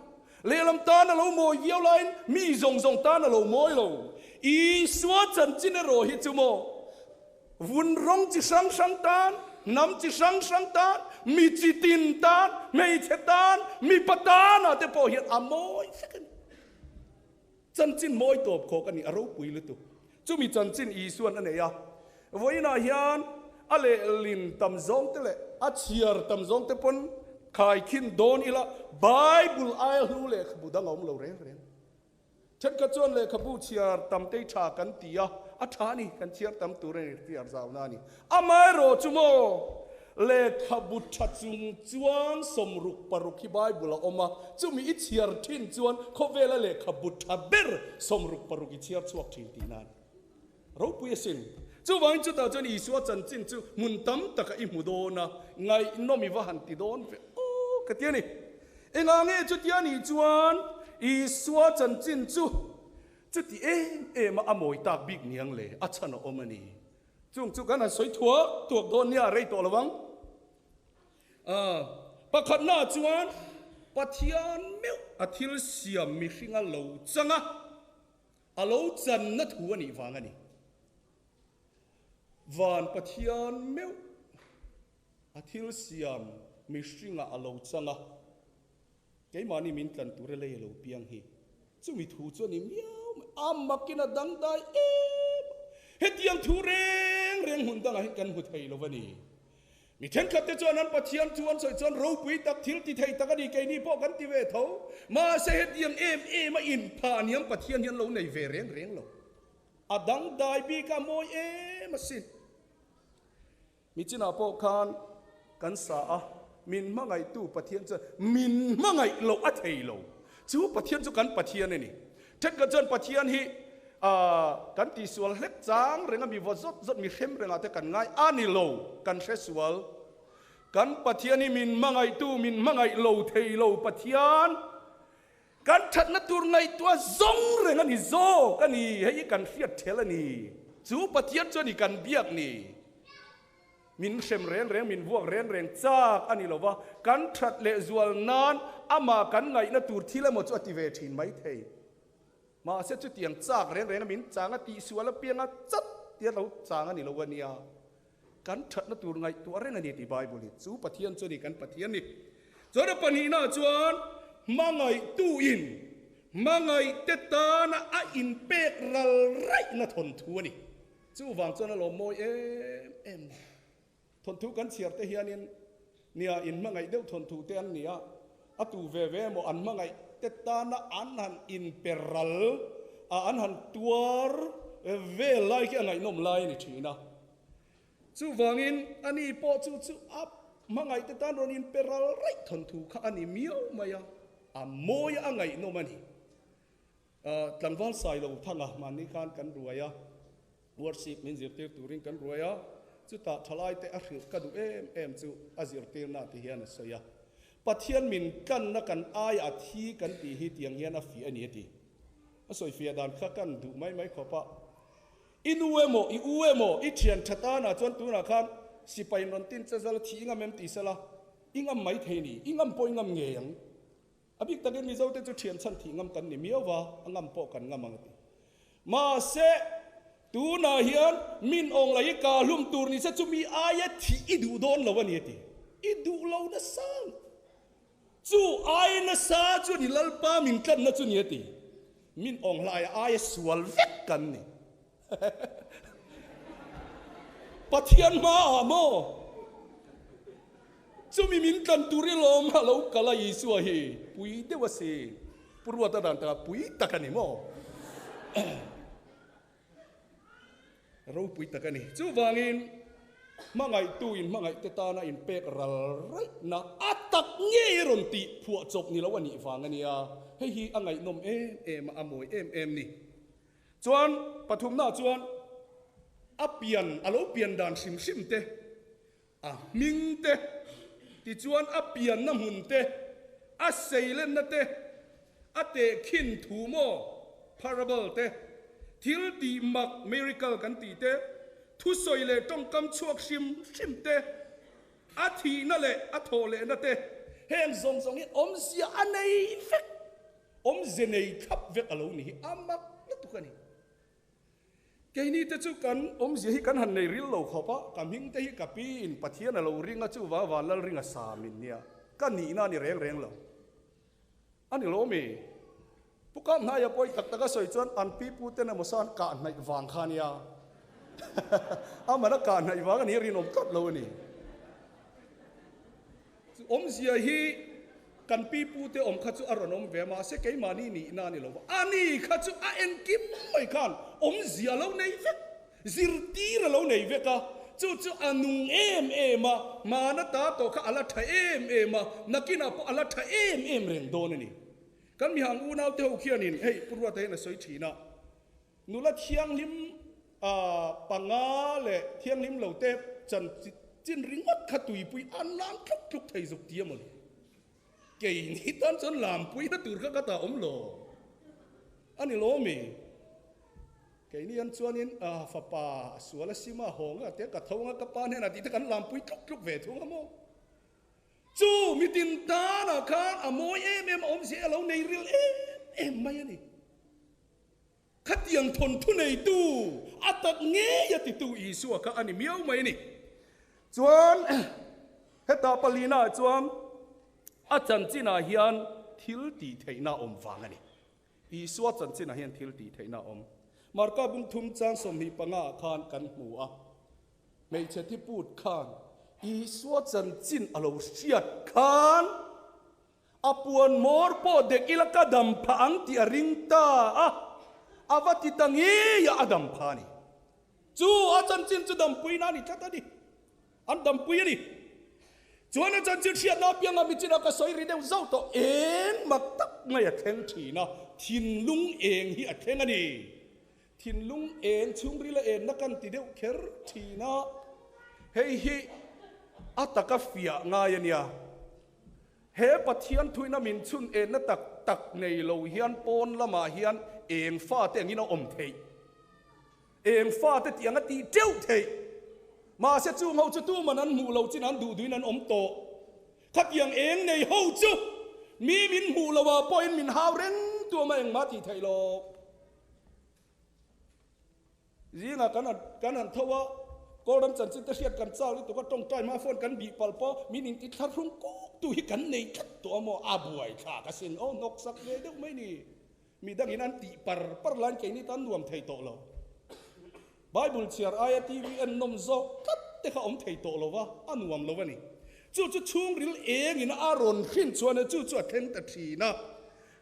Lehlam tan a lo mawi viau laiin mi zawng zawng tan a lo mawi lo. Isua chanchin erawh hi chu maw vun rawng chi hrang hrang tan, hnam chi hrang hrang tan, mi chi tin tan, hmeichhe tan, mipa tan ah te pawh hian a mawi vek a ni. Chanchin mawi tawp khawk a ni, a ropui lutuk. Chumi chanchin Isuan a nei a, vawiinah hian a lehlin tam zawng te leh a chhiar tam zawng te pawn khaikhin dawn ila Bible aia hlu lehkhabu dang a awm lo reng reng. Thenkhat chuan lehkhabu chhiar tam te hi tha kan ti a, a tha a ni, kan chhiar tam tur a ni, chhiar zauna a ni. Amaherawh chu maw, lehkhabu tha chung chuan 66 hi Bible a awm a, chumi i chhiar thin chuan khawvela lehkhabu tha ber 66 i chhiar chhuak thin tih nan ropui asin. Chuvangin chutah chuan Isua chanchin chu hmun tam takah i hmu dawn a, ngaihnawm i va han ti dawn ve aw ka ti a ni. Engah nge chutia nih chuan Isua chanchin chu chuti em em a a mawi tak bik niang le a chhan a awm a ni. Chung chu kan han sawi thuak thuak dawn nia, rei tawh lo ang. Pakhatnaah chuan. Pathian meuh a thil siam mihringa lo chang a, a lo channa thu a nih vang a ni. Van Pathian meuh a thil siam mihringa a lo chang a, keimahni min tlan tura lei a lo piang hi. Chumi thu chu a ni miau mai, a makin a dangdai em a, hetiang thu reng reng hmun dangah hian kan hmu thei lo a ni. Mi thenkhat te chuan an Pathian chu an sawi chuan ropui tak, thil ti thei tak a ni, keini pawh kan ti ve tho. Mahse hetiang em em a inphah aniang Pathian hi an lo nei ve reng reng lo. A dangdai bik a mawi em asin. Mi chinah pawh khan kan sa a, min hmangaihtu Pathian chuan min hmangaih loh a thei lo. Chu Pathian chu kan Pathian a ni. Thenkhat chuan Pathian hi kan tihsual hlek chang renga mi vaw zawt zawt mi hrem rengah te kan ngai a ni lo, kan hre sual. Kan Pathian hi min hmangaihtu, min hmangaih lo thei lo Pathian, kan thatna tur ngaihtuah zawng reng a ni zawk a ni, hei hi kan hriat thel a ni. Chu Pathian chu a ni kan biak ni. Min hrem reng reng, min vuak reng reng chak a ni lo va, kan that leh zual nan amah kan ngaihna tur thil emaw chu a ti ve thin mai thei. Mahse chutiang chak reng reng a min chang a tihsual apiang a chat tia lo chang a ni lo a nia. Kan thatna tur ngaihtuah reng a ni tih Bible hi chu Pathian chu a ni kan Pathian ni. Chuan a pahnihnaah chuan hmangaihtuin hmangaihte tana a inpek ral raihna thawnthu a ni. Chuvang chuan a lawm mawi em em ni. Thawnthu kan chhiar te hianin nia in hmangaih deuh thawnthu te an ni a, a tu ve ve emaw an hmangaih te tana an han inpe ral a, an han tuar vel lai khi a ngaihnawm lai a ni thin a. Chuvangin ani pawh chu chu a hmangaih te tan rawn inpe ral raih thawnthu kha a ni miau mai a, a mawi a ngaihnawm a ni. Tlangval sai lo thanga mahni khan kan ruai a, worship min zirtir turin kan ruai a, chutah thalaite a hrilh ka duh em em chu a zirtirna ti hian a sawi a, Pathian min tlanna kan aia a thi kan tih hi tiang hian a fiah a ni a ti. A sawi fiah dan kha kan duh mai mai khawp a, I nu emaw, i u emaw, i thian tha tanah chuan tunah khan sipai in rawn tin che zal a thi i ngam em ti sela, i ngam mai thei ni, i ngam pawh i ngam ngei ang. A bik takin Mizote chu thian chhan thih ngam kan ni miau va, a ngam pawh kan ngam ang a ti. Mahse, tunah hian min awng lai i ka hlum tur ni se chu mi aia thih i duh dawn lo a ni a ti. I duh lo nasa ang. Chu ai nasa chu a ni Lalpa min tlanna chu ni a ti. Min awng hlaia aia sual vek kan ni. Pathian hmaah maw? Chumi min tlan tur i lawm a lo kal a Isua hi pui deuh a si. Pu Ruata dan takah pui tak a ni maw? Ropui tak a ni. Chuvangin hmangaihtu in hmangaihte tana inpek ral raihna a tak ngei a rawn tih phuah chawp ni lo a nih vang a nia. Hei hi a ngaihnawm em em a, a mawi em em ni. Chuan pathumnaah chuan a pian, a lo pian dan hrim hrim te, A hming te, tichuan a pianna hmun te, a seilenna te, a tehkhin thu maw, parable, te, thil tih mak, miracle, kan tih te, thusawi leh tawngkam chhuak hrim hrim te, a thihna leh a thawh lehna te, heng zawng zawng hi awmzia a nei vek, awmze nei thlap vek a lo ni hi a mak lutuk a ni. Keini te chu kan awmzia hi kan han nei ril lo khawp a, ka hming te hi ka pi in Pathian a lo ring a chuvang van lal ring a sa min nia, ka nihna a ni reng reng lo. A ni lo mi? Pu Kap hnaia pawi tak tak a sawi chuan an pi pu ten emaw sa an kah hnaih vang kha nia. Aman a kah hnaih vang a ni rinawm tlat lo a ni. Chu awmzia hi kan pi pute awm kha chu a rawn awm ve a, mahse keimahni nihna a ni lo va, ani kha chu a engkim mai khan awmzia a lo nei vek, zirtir a lo nei vek a, chu chu a nung em em a, hmana ta tawh kha a la tha em em a, nakinah pawh a la tha em em reng dawn a ni. Kan mihang unaute ho khianin hei Pu Ruata hian a sawi thin a, Nula thianghlim panga leh thianghlim lo te chan chin ringawt kha tuipui an lam tluk tluk thei zuk ti a mawni. Keini tan chuan lampui na tur kha ka ta awm lo a ni lo mi. Keini an chuanin fapa a sual a sima haw nga te ka tho nga ka pa hnenah tih te kan lampui tluk tluk ve thung a maw. Chu mitin tanah khan a mawi em em a awmzia a lo nei ril em em mai a ni. Khatiang thawnthu neitu a tak ngei a titu Isua kha a ni miau mai a ni. Chuan heta palina chuan a chanchinah hian thil tih theihna a awm vang a ni. Isua chanchinah hian thil tih theihna a awm. Marka bung thum chang 25 ah khan kan hmu a. Hmeichhe thiput khan Isua chanchin a lo hriat khan A puan mawr pawh dek ila ka dam phah ang tih a ring ta a, a va ti ta ngei a, a dam phah a ni. Chu a chanchin chu dampuina a ni tlat a ni. An dampui a ni. Chuan a chanchin hriatna apianga michina ka sawi ri deuh zauh tawh, eng mak tak mai a thleng thin a, thinlung eng hi a thleng a ni. Thinlung eng chhungrila enna kan ti deuh kher thin a, hei hi a taka fiah ngai a nia. He Pathian thuina min chhun enna tak tak nei lo hian pawn lamah hian eng fate angin a awm theih? Eng fate tih ang a tih teuh theih? Mahse chung ho chu tuman an hmuh lo chin an duh duhin an awm tawh. Khatiang eng nei ho chu mi min hmuh lo ah pawhin min hau reng tu awm a engmah tih theih lo. Zingah kan han kan han tho a, Kawlram chanchin te hriat kan chak lutuk a, tawngtai hma phone kan bih palh pawh min inti thlarhung kuk tu hi kan nei tlat tawh a maw? A buai thlak asin aw, hnawk sak ve deuh mai ni. Midangin an tih par par laiin keini tan nuam thei tawh lo. Bible chhiar aia TV en nawm zawk tlat te kha awm thei tawh lo va, a nuam lo a ni. Chu chu chhungril engin a rawn hrin chuan chu chu a thleng ta thin a.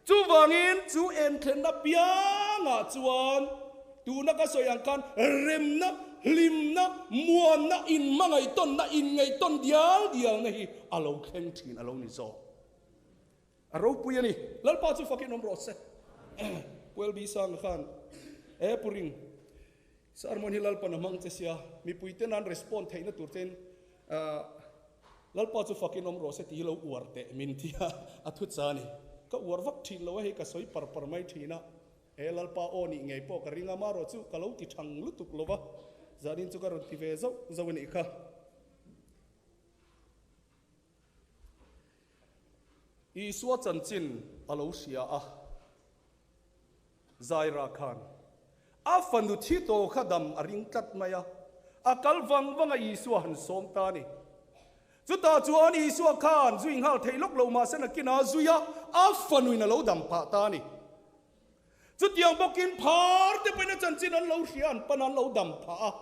Chuvangin chu enthlenna piangah chuan tuna ka sawi ang khan remna, hlimna, muanna, inhmangaihtawnna, inngaihtawn dial dialna hi a lo thleng thin a lo ni zawk. A ropui a ni. Lalpa chu fakin awm rawh se. Pu LB Sanga khan e Pu Ring, sermon hi Lalpan a hmang che sia, mipuite nan respond theihna tur chein Lalpa chu fakin awm rawh se tih hi lo uar teh min ti a, a thu cha a ni. Ka uar vak thin lo a, hei ka sawi par par mai thin a, he Lalpa aw nih ngei pawh ka ring a, marawh chu ka lo ti thang lutuk lo va, zanin chu ka rawn ti ve zauh zauh a nih kha. Isua chanchin a lo hria a, Zaira khan a fanu thi tawh kha dam a ring tlat mai a, a kal vang vang a Isua han sawm ta a ni. Chutah chuan Isua khan zui nghal theih lawk lo mahse nakinah a zui a, a fanuin a lo dam phah ta a ni. Chutiang bawkin phar te pawhin a chanchin an lo hria, an pan a, an lo dam phah a.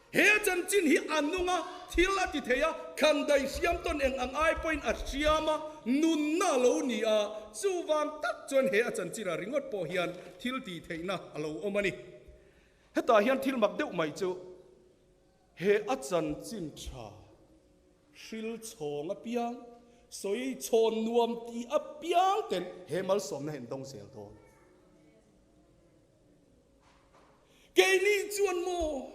He chanchin hi a nung a, thil a ti thei a, khandai hriam tawn eng ang ai pawhin a hriam a, nunna a lo ni a, chuvang tak chuan he a chanchin ah ringawt pawh hian thil tih theihna a lo awm a ni. Hetah hian thil mak deuh mai chu he a chanchin tha hril chhawng apiang, sawi chhawn nuam tih apiang ten he malsawmna hi an dawng zel dawn. Keini chuan maw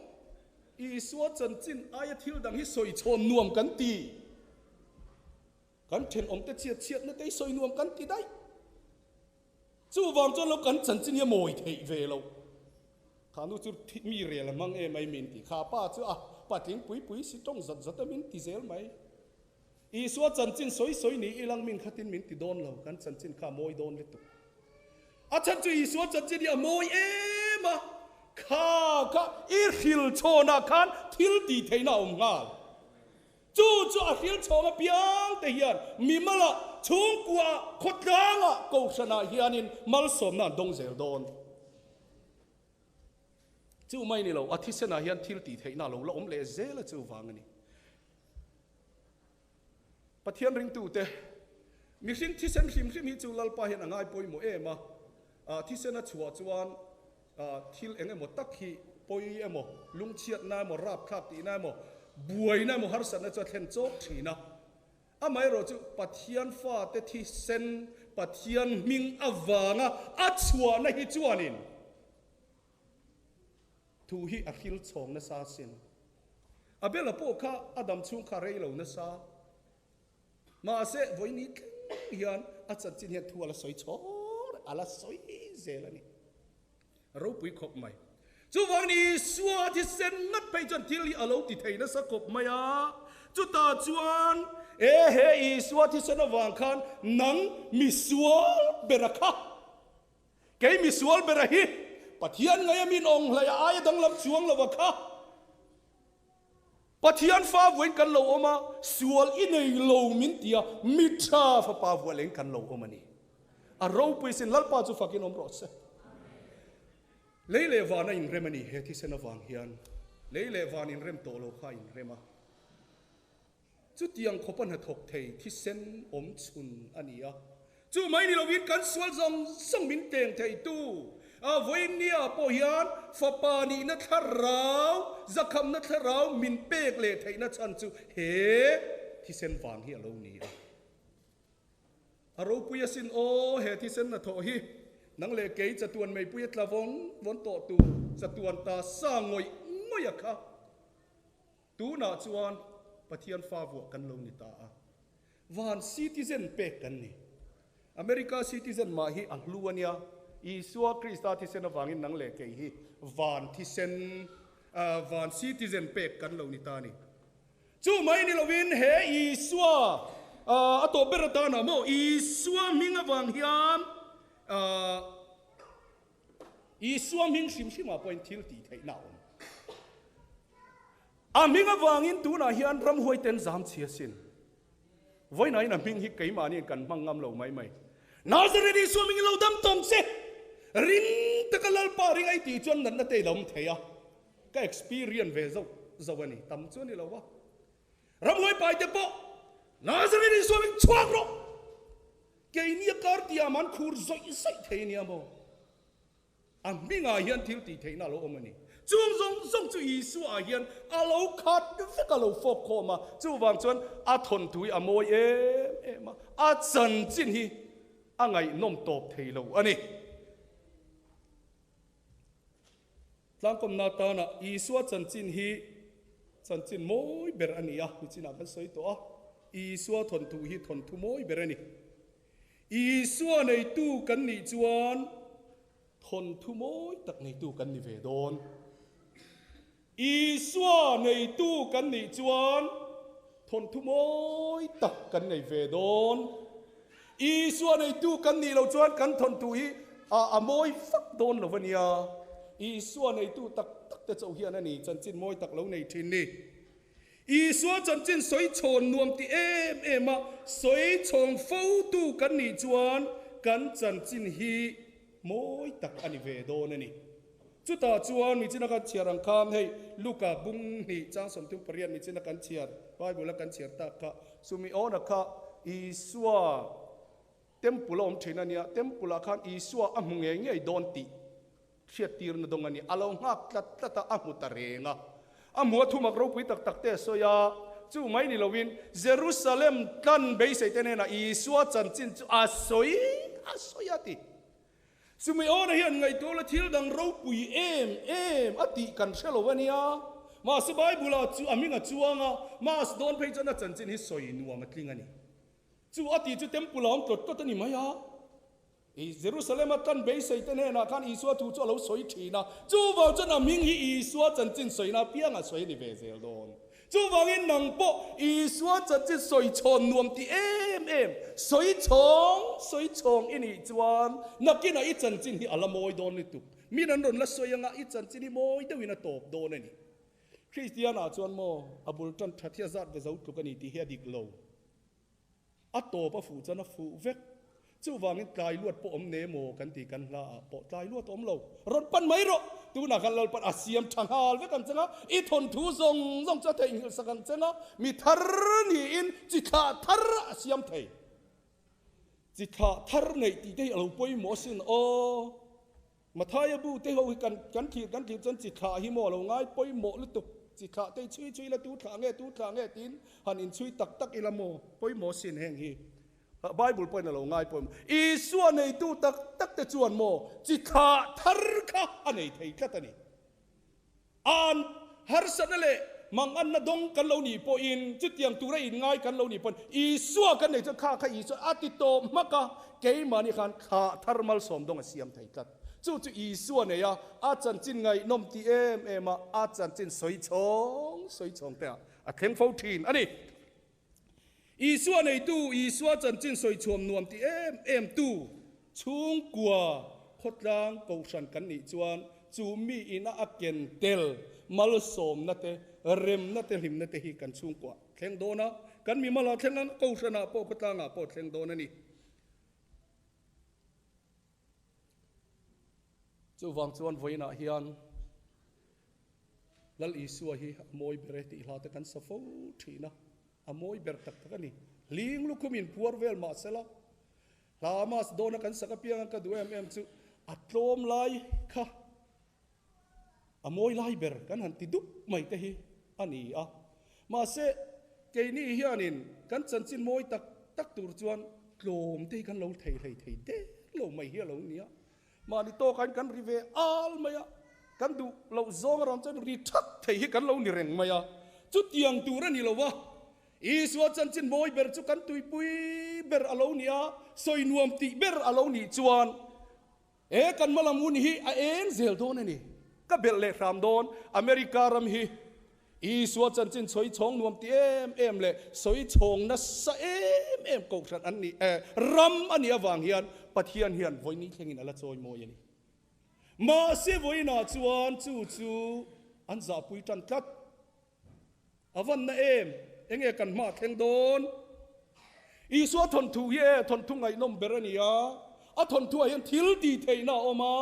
Isua chanchin aia thil dang hi sawi chhawn nuam kan ti? Kan thenawmte chhiat chhiatna te hi sawi nuam kan ti daih. Chuvang chuan lo kan chanchin hi a mawi theih ve lo. Kha nu chu mi rel a hmang em ai min ti. Kha pa chu a patling pui pui si tawng zat zat a min ti zel mai. Isua chanchin sawi sawi ni ilang min khatin min ti dawn lo, kan chanchin kha a mawi dawn lutuk. A chhan chu Isua chanchin hi a mawi em a, kha kha i hril chhawnah khan thil tih theihna a awm nghal. Chu chu a hril chhawng apiang te hian mimalah, chhungkuaah, khawtlangah, kohhranah hianin malsawmna an dawng zel dawn. Chu mai ni lo, a thisenah hian thil tih theihna a lo la awm leh zel a chuvang a ni. Pathian ringtute, mihring thisen hrim hrim hi chu Lalpa hian a ngai pawimawh em a, thisen a chhuah chuan thil eng emaw tak hi pawi emaw, lungchhiatna emaw, rapthlak tihna emaw, buaina emaw harsatna chu a thlen chawk thin a. Amaherawh chu Pathian fate thisen Pathian hming avanga a chhuahna hi chuanin Thu hi a hril chhawng nasa asin. Abel-a pawh kha a dam chhung kha rei lo nasa. Mahse, vawiini thleng hian a chanchin hian thu a la sawi chhawr, a la sawi zel a ni. Ropui khawp mai. Chuvangin Isua thisen ngat phei chuan thil hi a lo ti thei nasa khawp mai a. Chutah chuan E he Isua thisen avang khan nang misual bera kha. Kei misual bera hi Pathian ngaia min awng hlei a aia danglam chuang lo a kha. Pathian fa vuain kan lo awm a, sual i nei lo min ti a, mi tha fapa vuah leng kan lo awm a ni. A ropui sin Lalpa chu fakin awm rawh se. Lei leh van a inrem a ni he thisen avang hian. Lei leh van inrem tawh lo kha a inrem a. Chutiang khawpa hnathawk thei thisen awm chhun a ni a. Chu mai ni lovin kan sual zawng zawng min teng theitu a vawinia pawh hian fapa nihna thlarau, zakhamna thlarau min pek leh theihna chhan chu he thisen vang hi a lo ni a. A ropui asin aw, he thisen hnathawh hi nang leh kei chatuan meipui a tla vawng vawn tawh tur chatuan ta sa ngawih ngawih a kha. Tunah chuan Pathian fa vuah kan lo ni ta a, van citizen pek kan ni. America citizen mah hi a hlu a nia, Isua Krista thisen avangin nang leh kei hi van thisen, van citizen pek kan lo ni ta a ni. Chu mai ni lovin he Isua a tawp ber atanah maw Isua hming avang hian Isua hming hrim hrimah pawhin thil tih theihna a awm. A hming avangin tunah hian ramhuai ten zam chhia sin. Vawiinain a hming hi keimahniin kan hmang ngam lo mai mai. Nazareth Isua hmingin lo dam tawng che! Ring taka Lalpa ring a i tih chuan natna te i lo awm thei a. Ka experience ve zauh zauh a ni. Tam chu a ni lo va. Ramhuai pai te pawh Nazareth Isua hming chhuak rawh! Keini a kar tiam an khur zawih zawih thei ania maw? A hmingah hian thil tih theihna a lo awm a ni. Chung zawng zawng chu Isua ah hian a lo khat vek a lo fawk khawm a, chuvang chuan a thawnthu hi a mawi em em a, a chanchin hi a ngaihnawm tawp thei lo a ni. Tlangkawmna atana Isua chanchin hi chanchin mawi ber a ni a, nichinah kan sawi tawh a, Isua thawnthu hi thawnthu mawi ber a ni. Isua neitu kan nih chuan thawnthu mawi tak neitu kan ni ve dawn. Isua neitu kan nih chuan thawnthu mawi tak kan nei ve dawn. Isua neitu kan nih loh chuan kan thawnthu hi a mawi fak dawn lo a nia. Isua neitu tak tak te chauh hian a ni chanchin mawi tak lo nei thin ni. Isua chanchin sawi chhawn nuam ti em em a, sawi chhawng fo tu kan nih chuan kan chanchin hi mawi tak a ni ve dawn a ni. Chutah chuan michina kan chhiar ang khan hei Luka bung hnih chang 38 michina kan chhiar Bible a kan chhiar tak kha Sumiona kha Isua temple a awm thin a nia, temple ah khan Isua a hmu ngei ngei dawn tih hriattirna dawng a ni. A lo nghak tlat tlat a, a hmu ta reng a. A hmu a thumak ropui tak tak te a sawi a, chu mai ni loin Jerusalem tlan beisei te hnenah Isua chanchin chu a sawi a sawi a ti. Simeona hian ngaihtuah la thil dang ropui em em a tih kan hre lo a nia. Mahse Bible-ah chu a hming a chuang a, Mass dawn phei chuan a chanchin hi sawi nuam a tling a ni. Chu a tih chu Temple-ah awm tlawt tlawt a ni mai a. I Jerusalem-a tlan beisei te hnenah khan Isua thu chu a lo sawi thin a, chuvang chuan a hming hi Isua chanchin sawina apiang a sawi a ni ve zel dawn. Chuvangin nang pawh Isua chanchin sawi chhawn nuam ti em em, sawi chhawng sawi chhawng i nih chuan nakinah i chanchin hi a la mawi dawn lutuk. Min an rawn la sawi anga i chanchin hi mawi deuhin a tawp dawn a ni. Kristianah chuan maw a bul tan that hi a zat ve zo tluk a ni tih hi a dik lo. A tawp a fuh chuan a fuh vek. Chuvangin tlai luat pawh awm ne maw kan ti kan hla ah pawh tlai luat awm lo. Rawn pan mai rawh! Tunah khan Lalpan a siam tha nghal vek ang cheng a, i thawnthu zawng zawng chu a theihnghilh sak ang cheng a, mi thar niin chi thlah thar a siam thei. Chi thlah thar neih tih te hi a lo pawimawh asin aw. Mathaia bu te ho hi kan kan thlir kan thlir chuan chi thlah hi maw a lo ngai pawimawh lutuk. Chi thlah te hi chhui chhui ila tu thlah nge tu thlah nge tiin han inchhui tak tak ila maw pawimawh sin heng hi. Bible pawhin a lo ngai pawimawh. Isua neitu tak tak te chuan maw chi thlah thar kha a nei thei tlat a ni. An harsatna leh manganna dawng kan lo nih pawhin, chutiang tura inngai kan lo nih pawhin, Isua kan nei chuan kha kha Isua a ti tawp hmak a, keimahni khan thlah thar malsawm dawng a siam thei tlat. Chu chu Isua nei a, a chanchin ngaihnawm ti em em a, a chanchin sawi chhawng sawi chhawng te ah a thleng fo thin a ni. Isua neitu, Isua chanchin sawi chhuam nuam ti em em tu, chhungkua khawtlang kohhran kan nih chuan chu mi ina a ken tel malsawmna te, remna te, hlimna te hi kan chhungkua thleng dawn a, kan mimal ah thleng ang, kohhran ah pawh khawtlang ah pawh thleng dawn a ni. Chuvang chuan vawiinah hian Lal Isua hi a mawi ber e tih hla te kan sa fo thin a, a mawi ber tak tak a ni. Hling lukhum in phuar vel mah sela, hla mas dawna kan sak apianga ka duh em em chu a tlawm lai kha a mawi lai ber kan han ti dup mai te hi a ni a. Mahse, keini hianin kan chanchin mawi tak tak tur chuan tlawm te hi kan lo thei hlei thei der lo mai hi a lo ni a. Mahni tawkain kan ri ve al mai a, kan duh loh zawng erawh chuan ri that thei hi kan lo ni reng mai a. Chutiang tur a ni lo a, Isua chanchin mawi ber chu kan tuipui ber a lo ni a, sawi nuam tih ber a lo nih chuan He kan hmalam hun hi a eng zel dawn a ni. Ka belh leh hram dawn. America ram hi Isua chanchin sawi chhawng nuam ti em em leh sawi chhawng nasa em em kohhran an ni eh ram a nih avang hian Pathian hian vawiin thlengin a la chawi mawi a ni. Mahse vawiinah chuan chu chu an zahpui tan tlat. A vanna em? Enge kan hma thleng dawn? Isua thawnthu hi e thawnthu ngaihnawm ber a ni a. A thawnthuah hian thil tih theihna a awm a,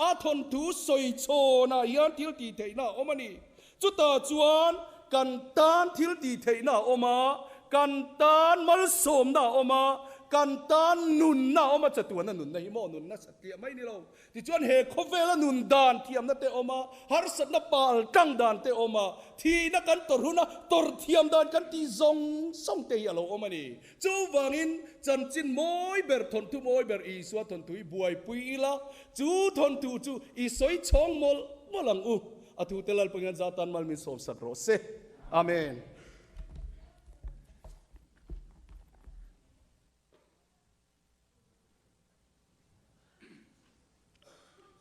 a thawnthu sawi chhawnah hian thil tih theihna a awm a ni. Chutah chuan kan tan thil tih theihna a awm a, kan tan malsawmna a awm a, kan tan nunna a awm a, chatuana nunna hi maw nunna satliah mai ni lo. Tichuan he khawvela nun dan thiamna te awm a, harsatna pal tang dan te awm a, thihna kan tawrh huna tawrh thiam dan kan tih zawng zawng te hi a lo awm a ni. Chuvangin chanchin mawi ber, thawnthu mawi ber Isua thawnthu hi buaipui ila, chu thawnthu chu i sawi chhawng mawlh mawlh ang u. A thute Lalpangin zatan mal min sawmsak rawh se. Amen.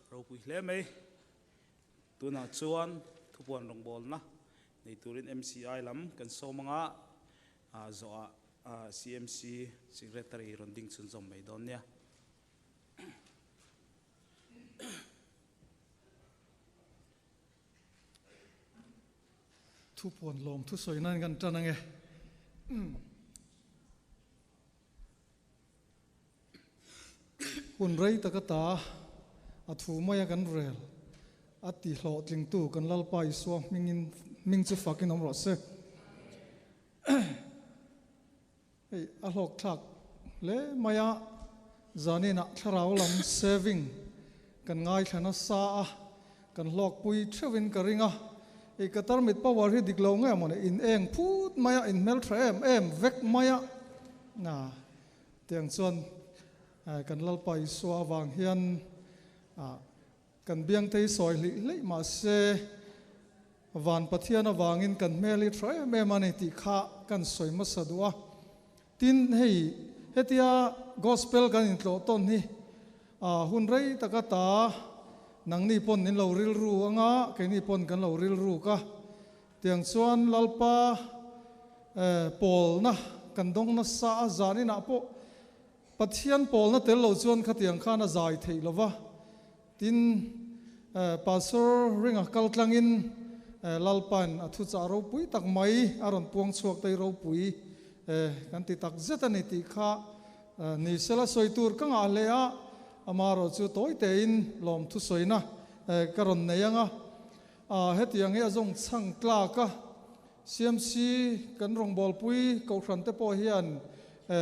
Ropui hle mai. Tunah chuan thupuan rawngbawlna nei turin MCI lam kan sawm anga zawhah CMC Secretary rawn ding chhunzawm mai dawn nia. Thupuan lawm thusawi nan kan tan ange. Hun rei taka ta a thu maia kan rel a ti hlawhtlingtu kan Lalpa Isua hmingin hming chu fakin awm rawh se. Hei a hlawkthlak hle mai a, zaninah thlarau lam saving kan ngaithla nasa a, kan hlawkpui theuhin ka ring a. Hei ka tarmit power hi dik lo nge mawni in eng phut mai a, in hmeltha em em vek mai a. Na tiang chuan kan Lalpa Isua avang hian kan biangte hi sawi hlih hlih mahse van Pathian avangin kan hmel hi tha em em a ni tih kha kan sawi hmasa duh a. Tin hei hetia gospel kan intlawh tawn hi hun rei taka ta nangni pawn in lo rilru anga keini pawn kan lo rilruk a. Tiang chuan Lalpa pawlna kan dawng nasa a, zan inah pawh Pathian pawlna tel lo chuan khatiang khan a zai theih lo va. Tin, Pastor ringa kal tlangin Lalpain a thuchah ropui tak mai a rawn puang chhuak tei ropui kan ti tak zet a ni tih kha ni sela sawi tur ka ngah hle a, amaherawh chu tawi tein lawmthu sawina ka rawn nei ang a. A, hetiang hi a zawng chhang tlak a, CMC kan rawngbawlpui Kohhran te pawh hian e,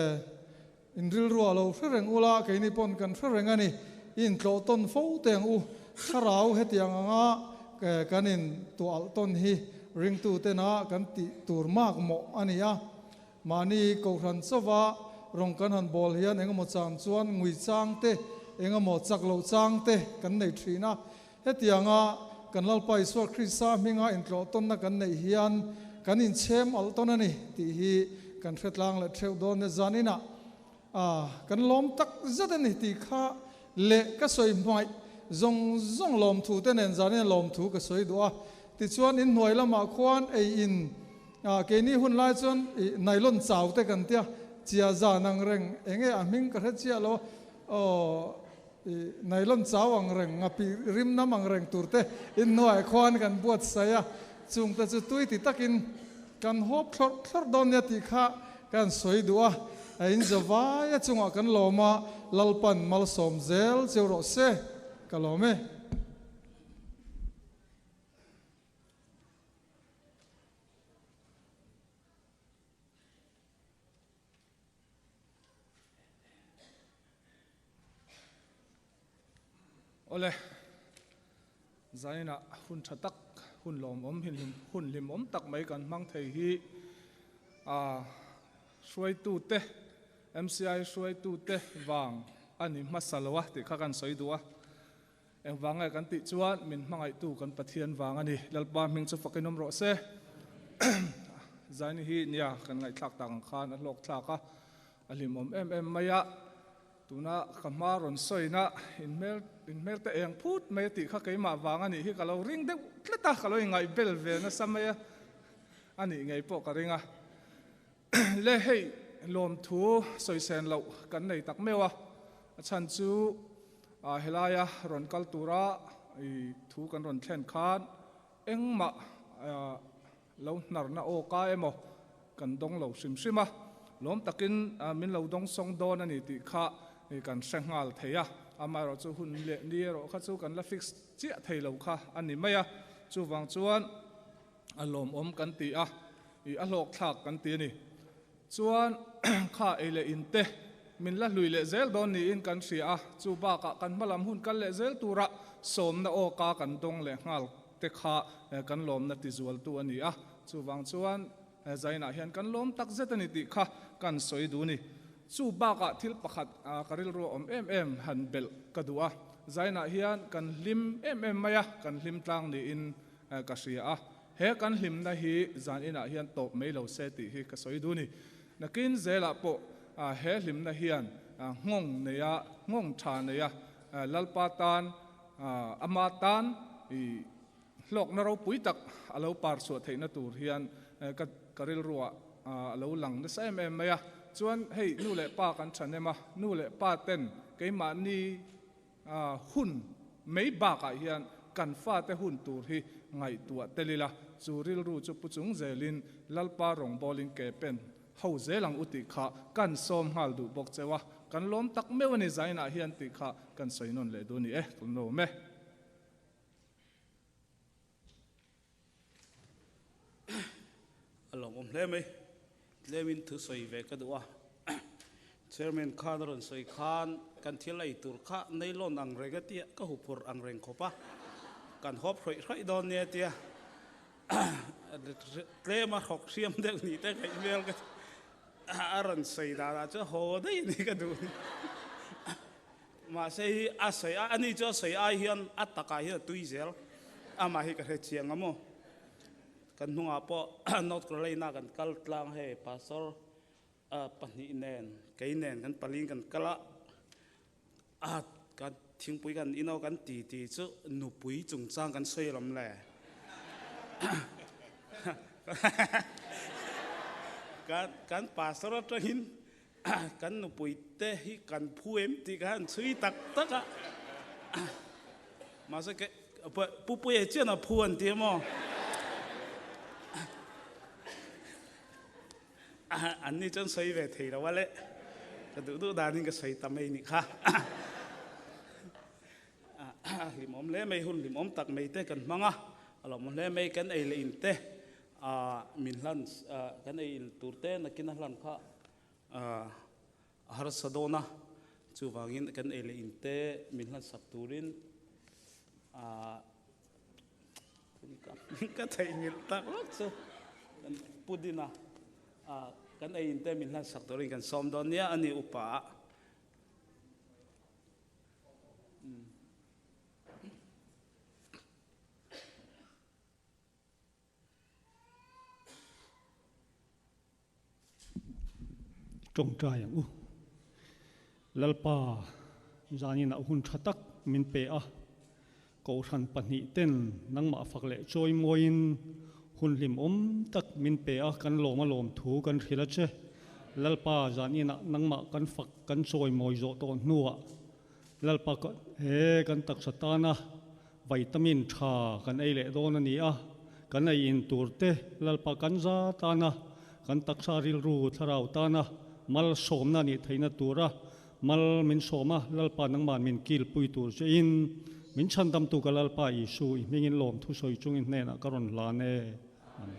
in rilru ah lo hre reng ula, keini pawn kan hre reng a ni, i intlawh tawn fo teh ang u, thlarau hetiang anga kan in tuah alh tawn hi ringtu tena kan tih tur mak mawh a ni a, mahni Kohhran chauva rawng kan han bawl hian engemaw chang chuan ngui chang te, engemaw chak loh chang te kan nei thin a, Hetianga kan Lalpa Isua Krista hminga intlawh tawnna kan neih hian kan inchhem alh tawn a ni tih hi kan hre tlang leh theuh dawn nia. Zaninah kan lawm tak zet a ni tih kha leh ka sawi hmaih zawng zawng lawmthu te nen zanin lawmthu ka sawi duh a. Tichuan inhnuai lamah khuan ei in Keini hun lai chuan ih nylon chau te kan tia, chia zan ang reng enge a hming ka hre chiah lo aw ih nylon chau ang reng ngapi rim nam ang reng tur te inhnuai khuan kan buatsaih a, chung te chu tui ti takin kan hawp thlawrh thlawrh dawn nia tih kha kan sawi duh a, a inzo vai a chungah kan lawm a, Lalpan malsawm zel cheu rawh se ka lawm e. Awle, zainah hun tha tak, hun lawmawm hi hun hlimawm tak mai kan hmang thei hi a hruaitute, MCI hruaitute vang a ni hmasa lo a tih kha kan sawi duh a. Engvang nge kan tih chuan min hmangaihtu kan Pathian vang a ni. Lalpa hming chu fakin awm rawh se. Zaini hi nia kan ngaihthlak tak ang khan a hlawk thlak a, a hlimawm em em mai a. Tuna ka hma rawn sawina inhmel inhmel te eng phut mai a tih kha keimah vang a nih hi ka lo ring deuh tlat a, ka lo ingaih bel ve nasa mai a, a nih ngei pawh ka ring a. Le hei lawmthu sawisen loh kan nei tak meuh a, a chhan chu Helaia rawn kal tura i thu kan rawn thlen khan engmah lo hnarna aw ka emaw kan dawng lo hrim hrim a, lawm takin min lo dawng sawng dawn a ni tih kha kan hre nghal thei a, amaherawhchu hun leh ni erawh kha chu kan la fix chiah thei lo kha a ni mai a, chuvang chuan a lawmawm kan ti a, i a hlawkthlak kan ti a ni. Chuan kha ei leh in te min la hlui leh zel dawn niin kan hria a, chu bakah kan hmalam hun kal leh zel tura sawmna awka kan dawng leh nghal te kha kan lawmna tizualtu a ni a, chuvang chuan Zainah hian kan lawm tak zet a ni tih kha kan sawi duh a ni. Chu bakah thil pakhat ka rilru a awm em em han belh ka duh a, Zainah hian kan hlim em em mai a, kan hlim tlang niin ka hria a. He kan hlimna hi zan inah hian tawp mai lo se tih hi ka sawi duh a ni. Nakin zelah pawh he hlimna hian nghawng neia, nghawng tha neia Lalpa tan, Ama tan i hlawkna ropui tak a lo par chhuah theihna tur hian ka ka rilruah a lo lang nasa em em mai a. Chuan hei nu leh pa kan thanem a, nu leh pa ten keimahni Hun mai bakah hian kan fate hun tur hi ngaihtuah tel ila, chu rilru chu pu chung zelin Lalpa rawngbawlin ke pen ho zel ang u tih kha kan sawm nghal duh bawk cheu a, kan lawm tak meuh a ni Zainah hian tih kha kan sawi nawn leh duh a ni e, kan lawm e. A lawmawm hle mai. Tlemin thusawi ve ka duh a. Chairman khan a rawn sawi khan kan thil ei tur kha neilawn ang reng a tia, ka huphurh ang reng khawp a. Kan hawp hrawih hrawih dawn nia tia. Tlema hrawk hriam deuh nih te ngaih hmel ka a rawn sawi danah chuan haw daih a ni ka duh. Mahse hi a sawi a, ani chu a sawi ai hian a takah hian a tui zel. Amah hi ka hre chiang a maw. Kan hnungah pawh North Carolina kan kal tlang hei pastor pahnih nen kei nen kan palin kan kal a, a kan thingpui kan in aw kan ti ti chu nupui chungchang kan sawi alawm le. Kan pastor atangin Kan nupui te hi kan phu em tih kha an chhui tak tak a. Mahse ke Pu Puia chian a phu an ti a maw? An ni chuan sawi ve thei lo a le. Ka duh duh danin ka sawi ta mai nih kha. Hlimawm hle mai, hun hlimawm tak mai te kan hmang a. A lawmawm hle mai, kan ei leh in te Min hlan kan ei in tur te nakin a hlan kha a harsa dawn a, chuvangin kan ei leh in te min hlan sak turin ka theihnghilh tak lawk chu kan pu din a, kan ei in te min hlan sak turin kan sawm dawn nia a ni upa. Tawngtai ang u. Lalpa zanin ah hun tha tak min pe a, Kohhran pahnihten nangmah fak leh chawimawiin Hun hlimawm tak min pe a, kan lawm a lawm thu kan hrilh a che. Lalpa zan inah nangmah kan fak kan chawimawi zawh tawh hnuah Lalpa he kan taksa tana vitamin tha kan ei leh dawn a ni a, kan ei in tur te Lalpa kan za tana kan taksa rilru thlarau tana malsawmna nih theihna tura mal min sawm a, Lalpa nangmah min kilpui tur che in min chhandamtu ka Lalpa Isu i hmingin lawmthu sawi chungin hnenah ka rawn hlan e. Amen.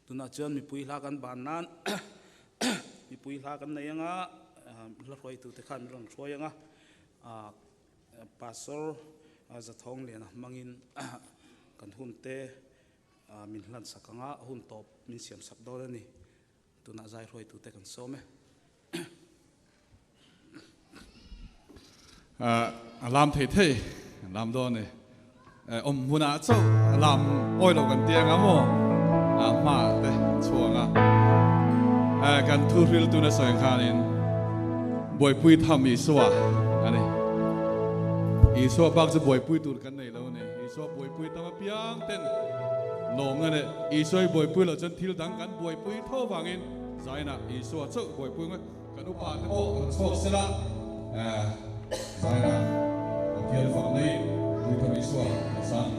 Tunah chuan mipui hla kan ban nan mipui hla kan nei anga hla hruaitu te khan min rawn hruai anga Pastor Zathawng Liana hmangin kan hun te min hlan sak anga hun tawp min siam sak dawn a ni. Tunah zai hruaitu te kan sawm e. A lam thei thei lam dawn e. Awm hmunah chauh a lam awi lo kan ti anga maw a hma te chhuang a. Kan thu hril tuna sawi ang khanin buaipui tham Isua a ni. Isua bak chu buaipui tur kan nei lo a ni. Isua buaipui tam apiang ten lawmna leh Isua i buaipui loh chuan thil dang kan buaipui tho vangin Zainah Isua chauh buaipui ngawt kan upa te pawh an chhuak sela Zainah Pathian fak nei Puitham Isua an sang.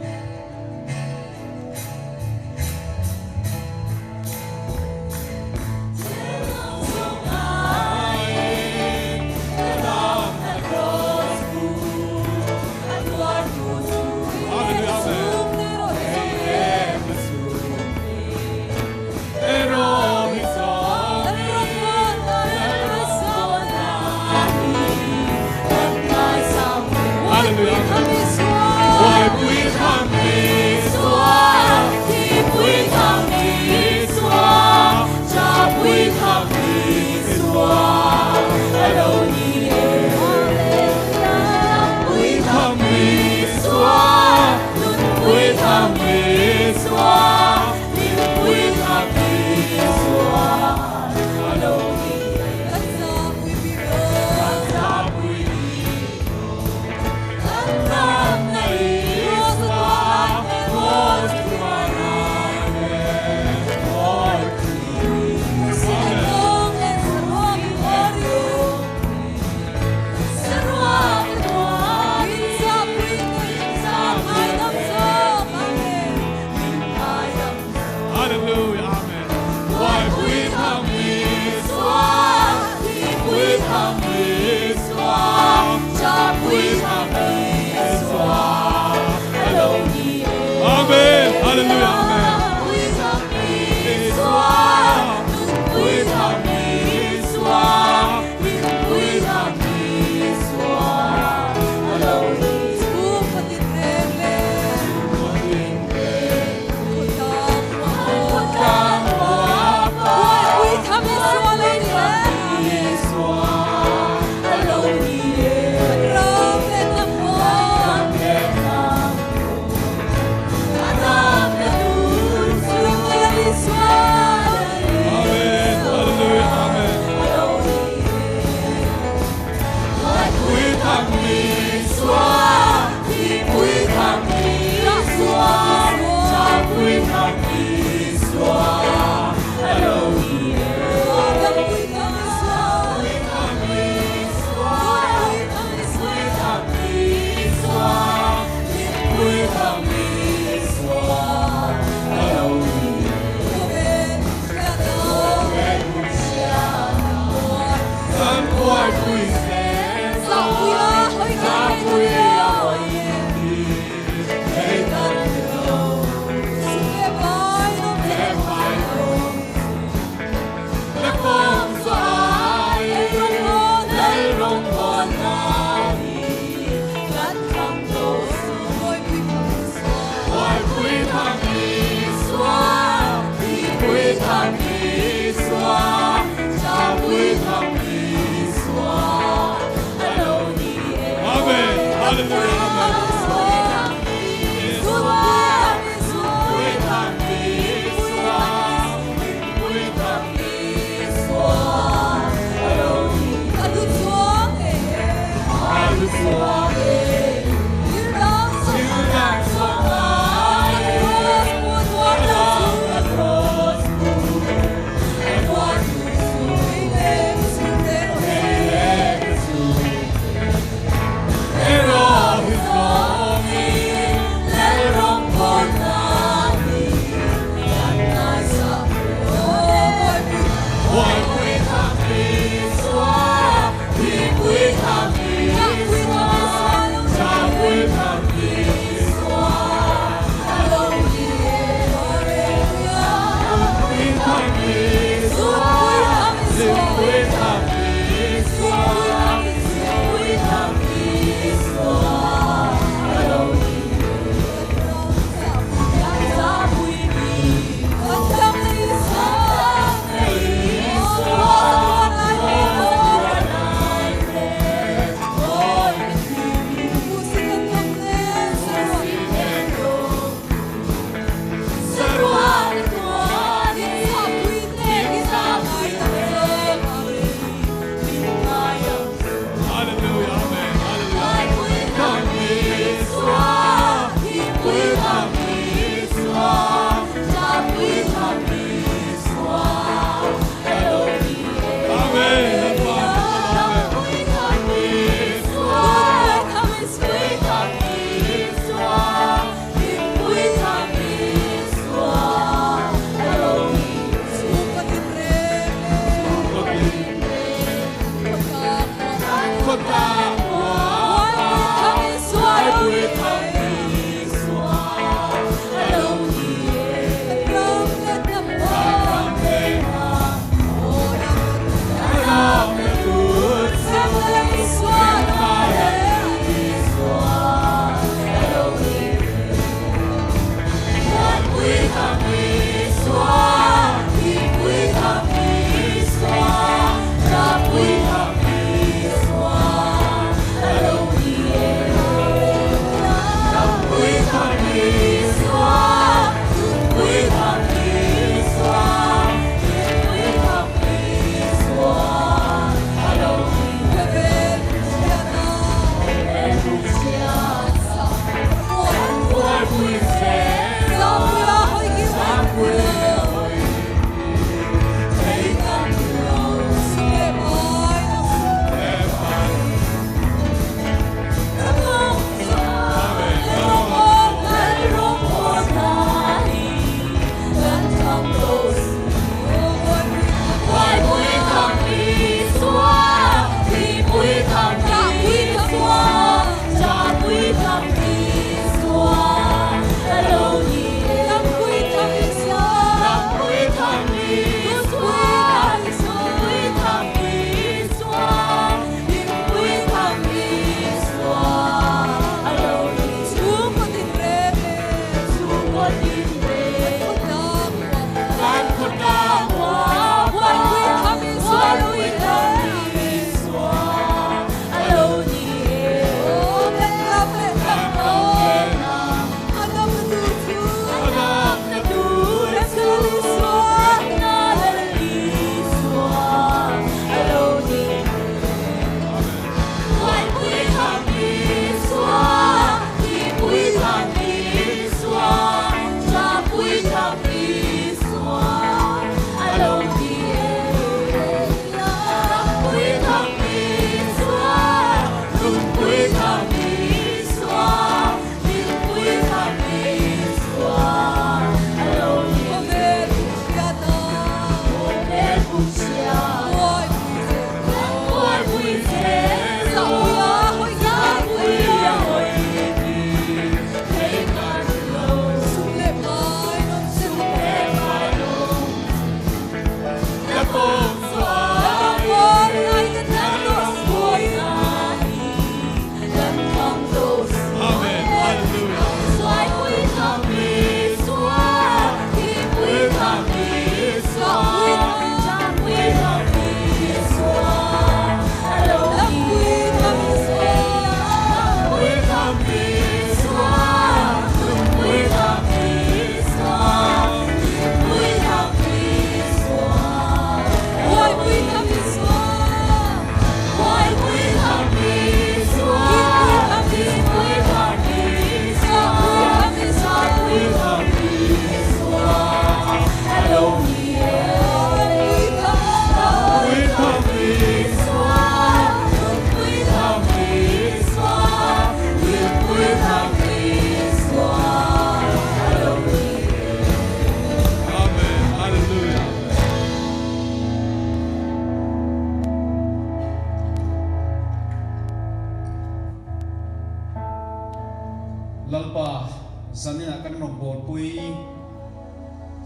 kan rawngbawlpui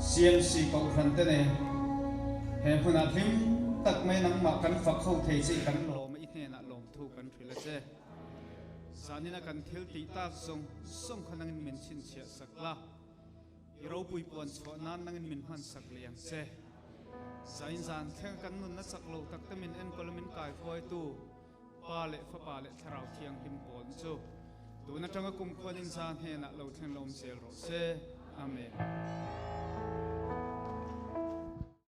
CMC Kohhran te nen he hmunah hlim tak mai nangmah kan fak ho thei che i kan lawm a, i hnenah lawmthu kan hrilh a che. Zanina kan thil tih tak zawng zawng kha nangin min chhinchhiah sak la, i ropui puan chhuah nan nangin min hman sak leh ang che. Zain zan thleng kan nunna chak lo tak te min enkawl a min kaihruaitu Pa leh Fapa leh Thlarau Thianghlim pawl chu tun atanga kum khuanin zan hnenah lo thleng lawm zel rawh se. Amen.